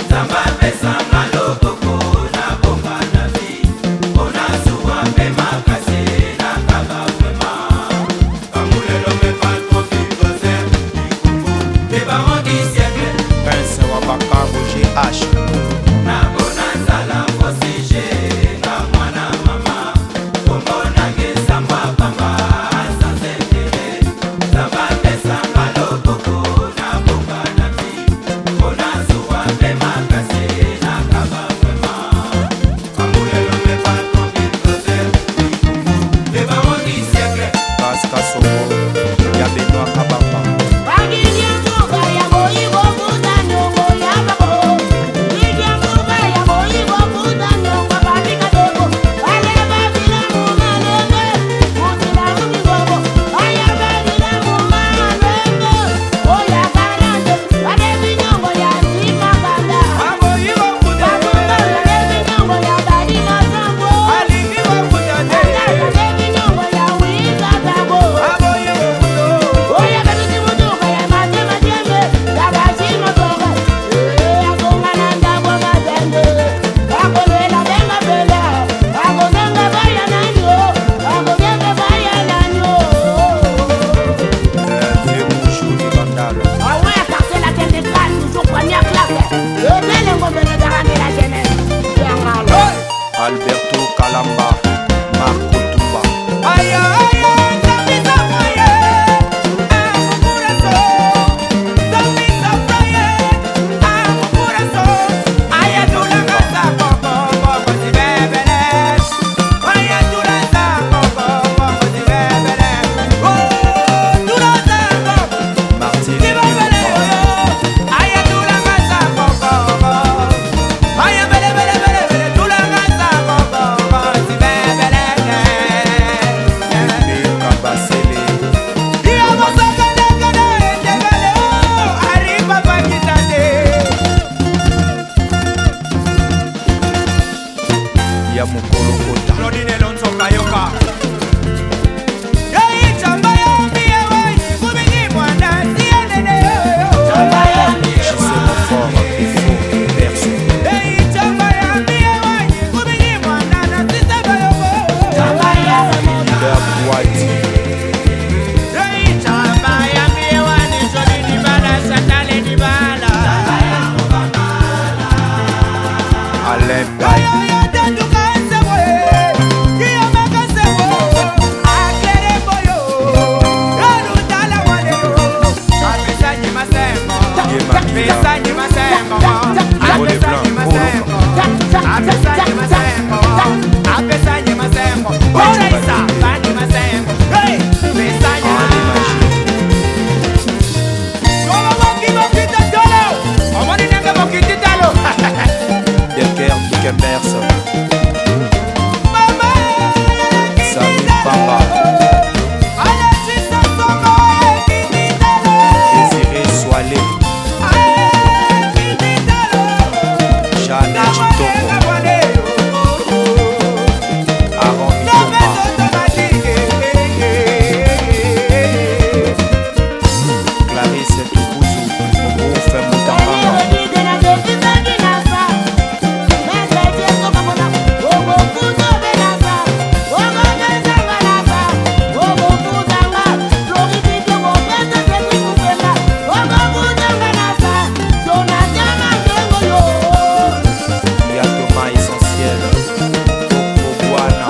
F: Nzambe apesanga loboko nabonga na vie, mpo nazuwa mpe makasi nakaba vraiment. Kamulelo me patron bulldozer du Congo, les barons du siècle.
A: Prince Wabaka Roger H.
F: Nabona nzala fosije nga mwana mama, kombo nange sambwa pamba sans intérêt. Nzambe apesanga loboko nabonga na vie, mpo nazuwa mpe makasi nakaba vraiment. Kamulelo me patron bulldozer du Congo, les barons du siècle.
A: Pasca Songo ya Benoît Kabamba. Vieux Mouchou du Bandal.
B: Ah ouais, quartier latin des classes, toujours première classe. Le bel ngombe de garant de la jeunesse.
A: Alberto Kalamba, Marco Tumba. Martin Pepe Kabasele. Ya mokolo kota.
D: Claudine Lonzo Kayoka.
A: Gisèle Montfort, Efo, Berso. Leader White. Alain Bay. Gros des Blancs, Delker Dukembers. Sami Bamba. Désiré Soalé. Jeanne Chitoko. Aaron Itomba. Clarisse Tukuzu. Ouf Mutambanga. Ya Thomas Essentiel. Koko Bwana.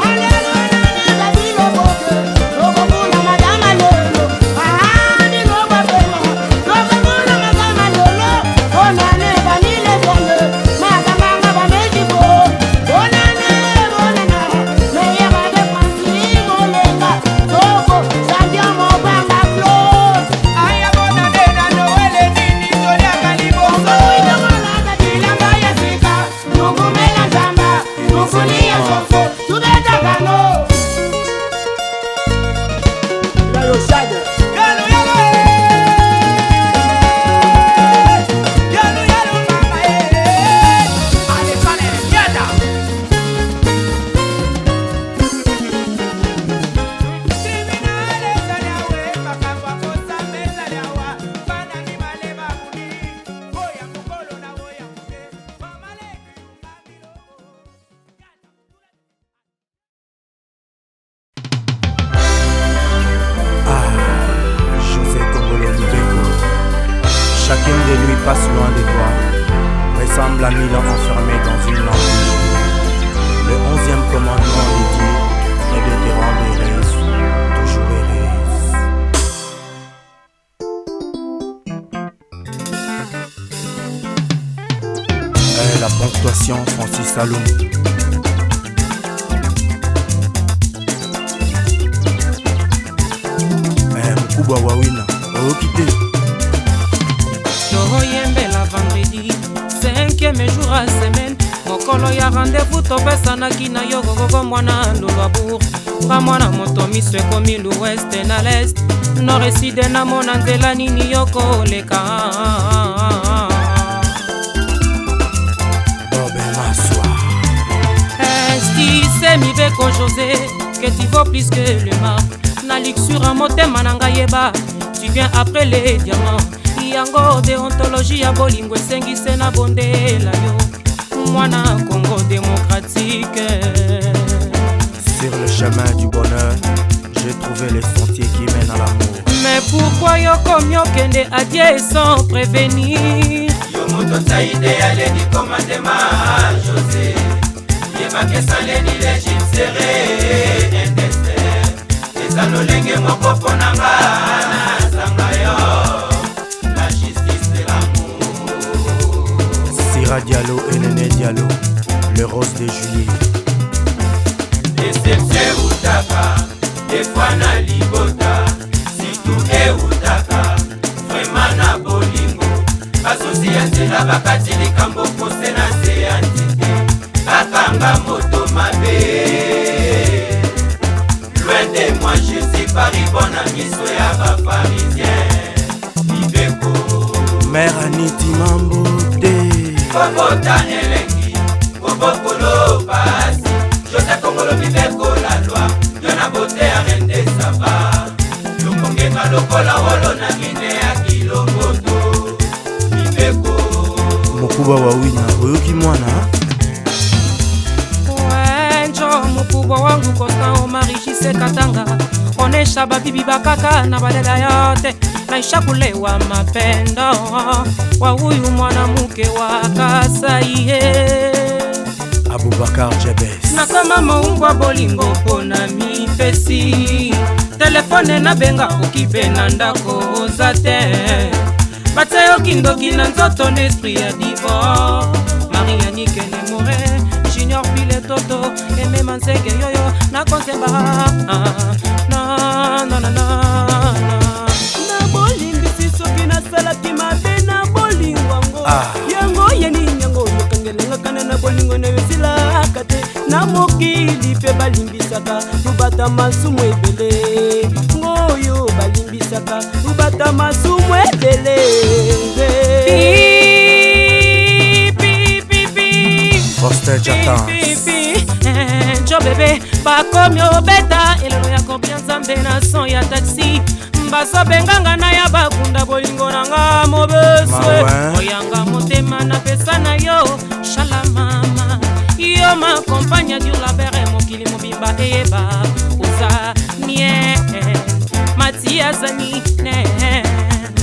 C: passe loin de toi ressemble à 1000 ans enfermé dans une lampe. Le 11e commandement de Dieu est de te rendre heureuse, toujours heureuse. Eh, la ponctuation Francis Saloum. Eh, mkubwa wa wina oyoki te.
G: Toyembela vendredi, cinquième jour ya semaine, mokolo ya rendez-vous topesanaki na yo gogogo mwana lulwabour. Nga mwana moto miso ekomi l'ouest na l'est, nord eside, namona nzela nini yo koleka.
C: Bobe Maswa.
G: Estise mibeko José, que tu vaux plus que le marbre na luxure motema na ngai yeba, tu viens après les diamants. Yango deontologie ya bolingo esengise na bondela yo mwana Congo démocratique.
C: Sur le chemin du bonheur, j'ai trouvé le sentier qui mène à l'amour.
G: Mais pourquoi yo komi okende adie sans prévenir?
F: Yo moto tia idéal du commandement José, yebaka esaleli régime serré un destin eza lolenge moko mpo na nga nazanga yo la justice de l'amour.
C: Sira Diallo et Néné Diallo, le rose de juillet.
F: Deception eutaka defwa na libota, situ eutaka vraimen na bolingo. Basusi ya nzela bakati likambo pose na se ya nzete, bakanga moto mabe. Loin de moi Jésus Paris, bona miso ya baparisien mibeko.
C: Mère Aniti Mambo te.
F: Kobota elengi kobokolo pasi, Joseph Kongolo mibeko la loi yo na bote ya reine de Saba, yokongenga lokola wolo na mine ya kilomboto mibeko.
C: Mokuba wa wina oyoki mwana.
G: Wenjo mukubwa wangu Constant Omari Jise Katanga, onesha babibi bakaka na badada yote naisha kulewa mapendo wa huyu mwanamke wa Kasai.
C: Abubakar Jebes.
G: Nakoma moumbwa bolingo mpona mipesi telefone nabenga okipe na ndako oza te, batia yo kindoki na nzoto na esprit ya divorce. Mariani Kenemore Junior Pile Toto emema nzeke yoyo nakonzemba na na na na.
H: Na bolimbisi soki nasalaki mabe na bolingo yango. Yango ye nini yango yokangelengakana na bolingo na yo esilaka te na mokili mpe balimbisaka lubata masumu ebele ngoyo balimbisaka lubata masumu ebele.
G: Pi, pi, pi, pi.
C: Foster Jatan.
G: Pi, pi, eh, njo bebe bakomi obeta elelo ya kobia nzambe na son ya taxi bazobenganga na ya bakunda bolingo na nga mobeswe.
C: Mawe.
G: Oyanga motema napesa na yo shala mama yo makompagne dur la bere mokili mobimba eyeba oza mie matiazani ne.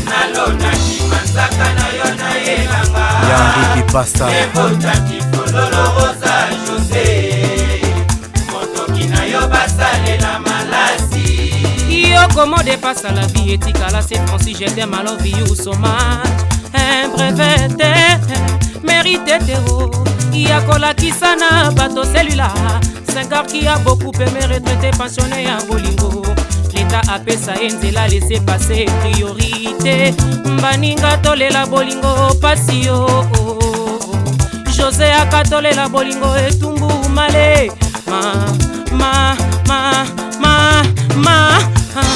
F: Nalonaki manzaka na yo nayelanga
C: Yangi Kipasa.
F: Ebotaki fololo rosa José, motoki na yo basalela malasi.
G: Yo comment dépasse la vie etikala c'est Francis, je t'aime, I love you so much. Un brevet te mérite te ya kolakisa na bato celui-là Sengar qui a beaucoup aimé retraité pensionné ya bolingo leta apesa ye nzela laisser passer priorité baninga tolela bolingo pasi yo José akatolela bolingo etumbu male ma ma ma ma ma.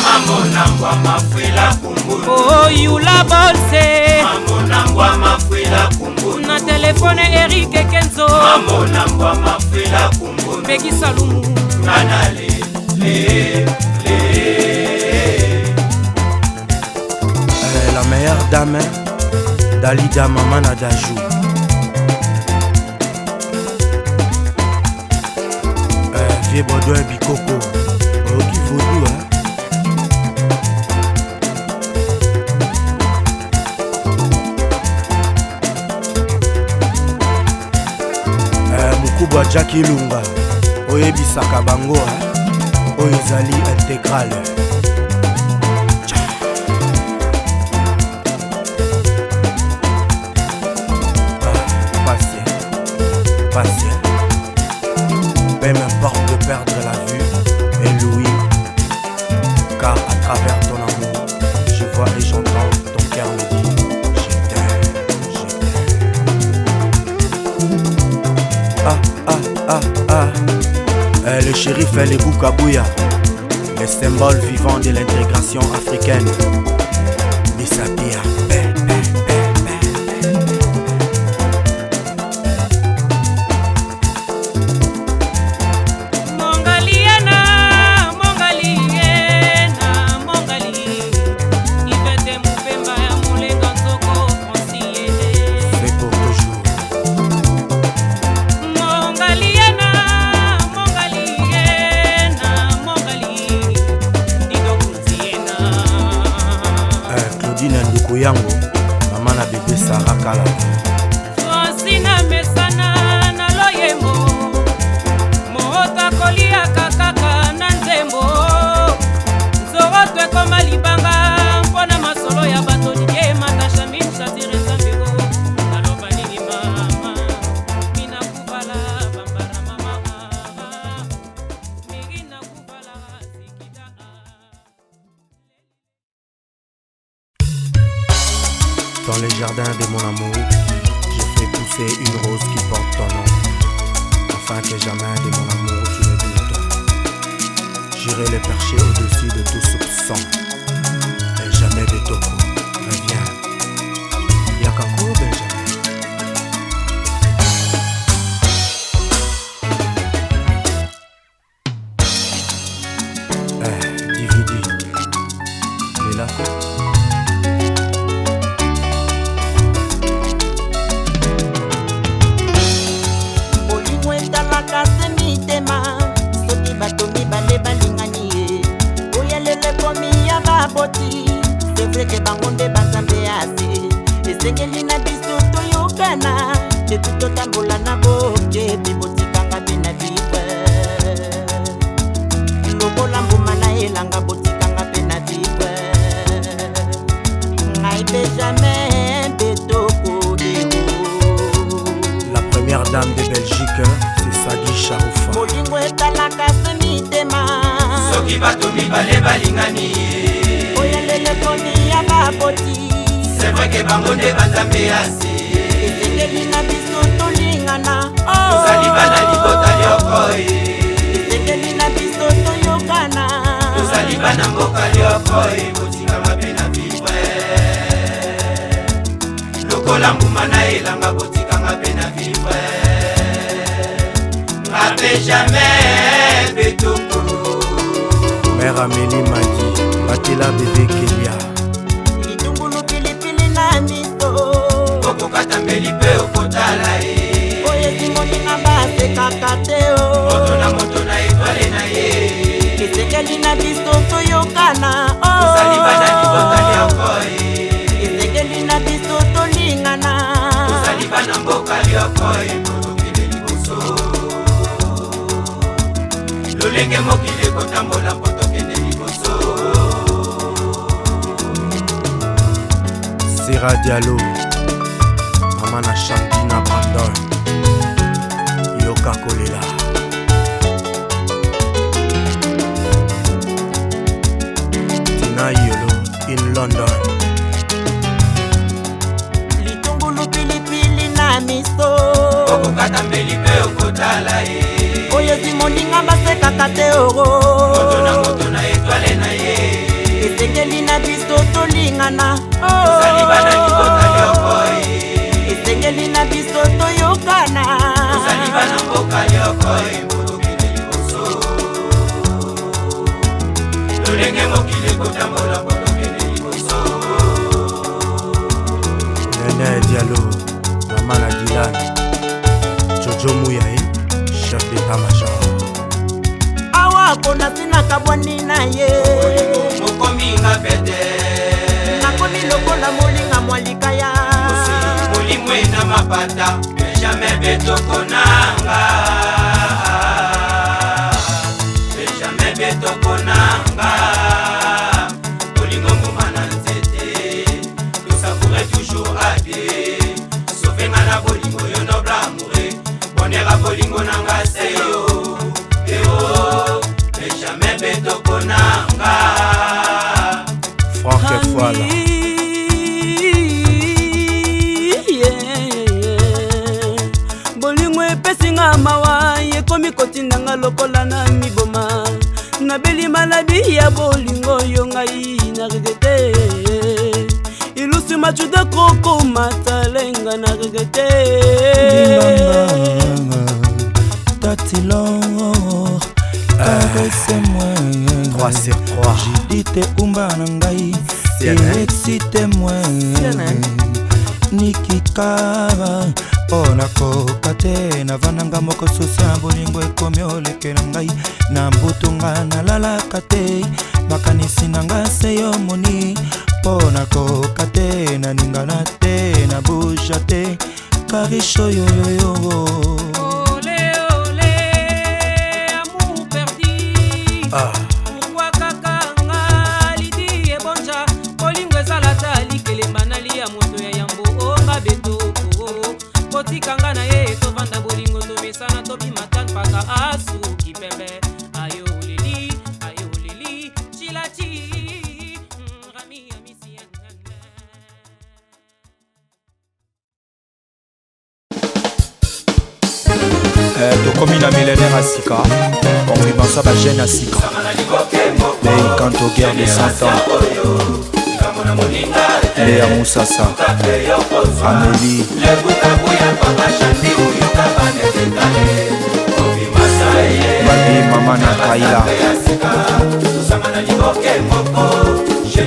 F: Mamonangwa mafwila kumbulu.
G: Oyula bolse.
F: Mamonangwa mafwila kumbulu.
G: Na telefone Eric Kenzo.
F: Mamonangwa mafwila kumbulu.
G: Peggy Salumu.
F: Ngana le le le.
C: La meilleure dame, Dalida Maman Adajou. Vieux Baudouin Bikoko. Oyoki vaudou, hein? Mukubwa Jackie Lunga oyebisaka bango oyo ezali intégrale. Patient, patient. Peu m'importe de perdre la vue et l'ouïe, car à travers ton amour, je vois et j'entends ton cœur me dit je t'aime, je t'aime. Ah, ah, ah, ah. Eh, le shérif El Kabuya, le symbole vivant de l'intégration africaine. Misapia, paix, paix, paix, paix.
G: Mongaliena, Mongaliena, Mongali. Ivete Mupemba ya Mulenga Nzoko Francie.
C: C'est pour toujours.
G: Mongaliena, Mongaliena, Mongali. Dido Kunziena.
C: Eh, Claudine Nduku yango, mama na bébé Sarah Kalala.
G: Francina mesana na loyembo moto akoliaka kaka na nzembo nzoroto ekoma libanga mpo na masolo ya bato Didie Matasha Minshatire Nzambeko naloba nini mama mina kuvala bambara mama mirina kuvala zikida.
C: Dans les jardins de mon amour, je fais pousser une rose qui porte ton nom, afin que jamais de mon amour tu ne doutes. J'irai le percher au-dessus de tout soupçon. Benjamin Betoko, reviens. Yakako Benjamin. Eh, DVD. Lelako.
I: Bolingo etalaka se mitema soki bato mibale balingani ye oyo lelo ekomi ya baboti c'est vrai que bango nde banzambe ya se esengeli na biso toyokana epi totambola na bokebi botikanga mpe na vivre lokola mbuma na elanga botikanga mpe na vivre ngai mpe jamais betoko ero.
C: La première dame de Belgique, c'est Sadi Charoufa.
I: Bolingo etalaka se mitema
F: soki bato mibale balingani
I: oyo lelo ekomi ya baboti
F: c'est vrai que bango nde banzambe ya se
I: esengeli na biso tolingana
F: tozali bana libota lyoko ye
I: esengeli na biso toyokana
F: tozali bana mboka lyoko ye botikanga mpe na vivre lokola mbuma na elanga botikanga mpe na vivre nga mpe jamais betoko.
C: Mère Amélie Madi, Batela bébé Kelia.
I: Litungulu pilipili na miso
F: okokata mbeli mpe okotala ye
I: oyo esimoninga basekaka te o
F: moto na moto na etwale na ye
I: esengeli na biso toyokana
F: tozali bana libota lyoko ye
I: esengeli na biso tolingana
F: tozali bana mboka lyoko ye po tokende liboso lolenge mokili ekotambola mpo tokende liboso.
C: Sera Diallo, Mama na Shandina Brandon. Yoka Kolela. Tina Yolo in London.
I: Litungulu pilipili na miso
F: okokata mbeli mpe okotala ye
I: oyo esimoninga basekaka te oro
F: moto na moto na etwale na ye
I: esengeli na biso tolingana
F: tozali bana libota lyoko ye
I: esengeli na biso toyokana
F: tozali bana mboka lyoko ye po tokende liboso lolenge mokili ekotambola mpo tokende liboso.
C: Nene Diallo, Mama na Dylan. Jojo Mouyae, chef d'état-major.
I: Awa kona sinakabwani na ye
F: mokominga pete
I: nakomi lokola molinga mwalikaya
F: molimwe na mapata Benjamin Betoko nanga.
H: lokola na miboma. Nabeli maladi ya bolingo yo ngai na regrete. Ilusi majuda koko matalenga na regrete.
A: Tatilor caresse moi
C: 3 sur 3
A: Judith umba na ngai excite moi Nikikara mpo nakoka te navandanga moko susi ya bolingo ekomi olekela ngai na mbutu nga nalalaka te makanisi na nga se yo moni mpo nakoka te naningana te na buja te karisho yoyoyo.
G: Olé, olé, amour perdu.
A: Ah.
G: Pourquoi kaka nga lidi ebonja bolingo ezala ta likelemba nalia moto ya yambo onga beto kotika nga na ye tovanda bolingo tomesana tobima ta mpaka asuki pembe ayo oleli ayo oleli chilachi rami amisi.
A: Tokomi na millénaire ya sika, confirmation ya bagene ya sika lei kanto guerre de 100 ans Léa Moussassa Amélie Mabi Mama na Kaila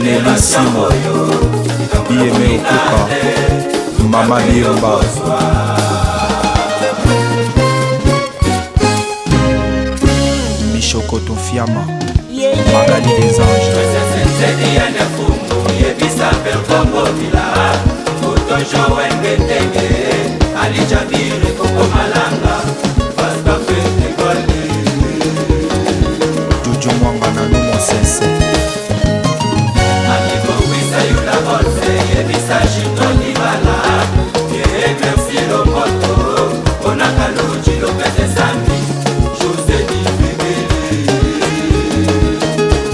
A: Nelly Simo Bieme Okuka Mama Biomba Michoko Tofiama Magali des Anges. Jojo Mwanga na Numo Sese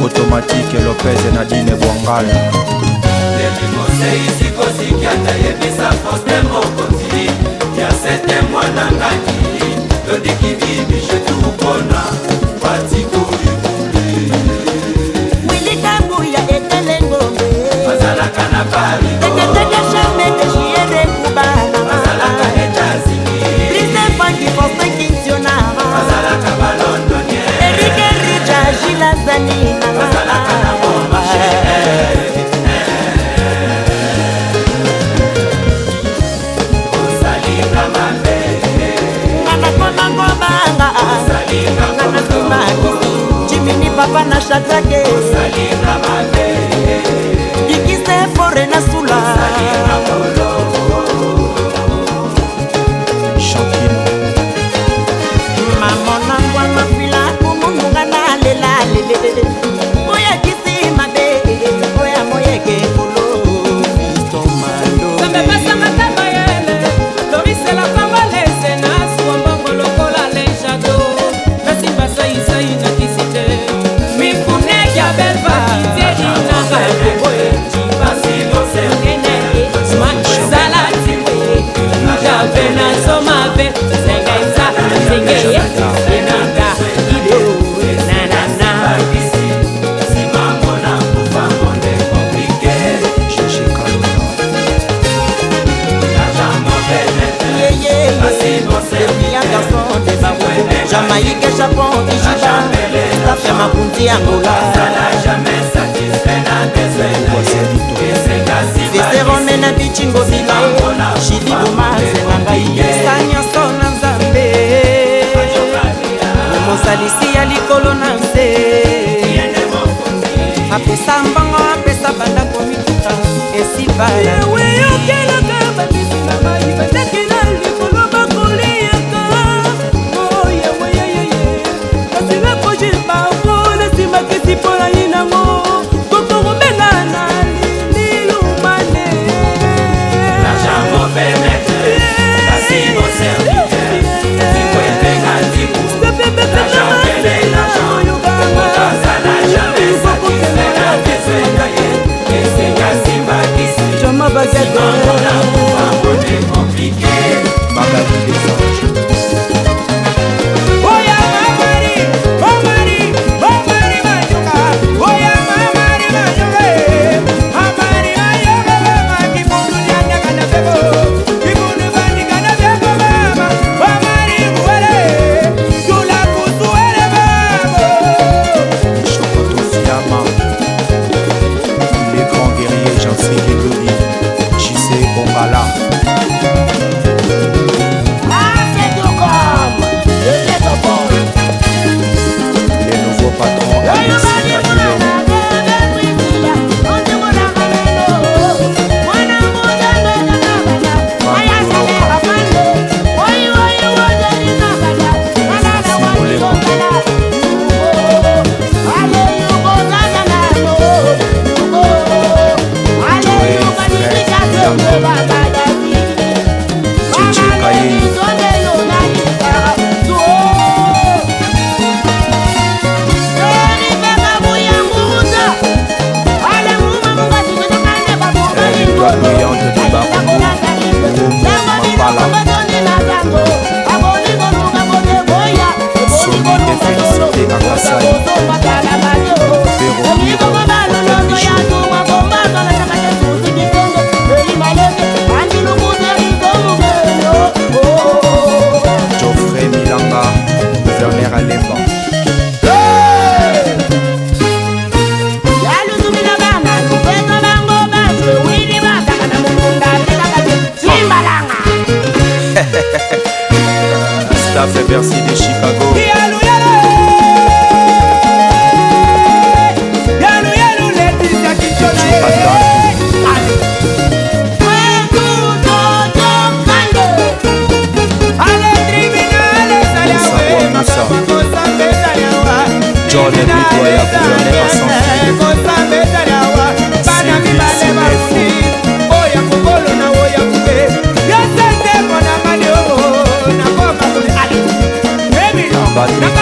A: Automatique Lopez Nadine Bwangala
I: Willy Kabuya etele ngombe Teketeke charme de Jiere Kubana Brise Funky Faustin Kintiona Eric Richa Gila Zanina Jimini papa na Shadrake Kikise fore na Sula
A: Shankino
I: Mamona ngwa mafila kumununga na lela lele Oya kisi mabe oya moyeke kolo Fiston Mando
G: Nzambe apesanga te mayele lorisela kongolese nasuwa mbongo lokola lenjado nasimba saisai na kisi te mifuneki ya belva kitierinanga sala njabe nasomabe zengenza zengeye enanga ido nanana.
A: Gégé Kalona
I: Jamaïque, Japon, Ijiba, Staff ya makunzi Angola Veserome na bichingo bile Chili Boma na ngai
E: Pesa nyonso na Nzambe mozalisi ya likolo na nse apesa mbongo apesa bandako mituka esibala.
H: Eweyokelaka bamisi na mai bandeke na likolo bakoliaka oyeweyeyeye kasi nakoji bango na nsima kisi mpo na yinango kokokobela na lililumane. Jama bagate.
A: John Bidwaya, gouverneur à Centreville.
D: Bana mibale barundi, oya mokolo na oya moke, yosete monangani oo nakoma koli ali.
A: Patrick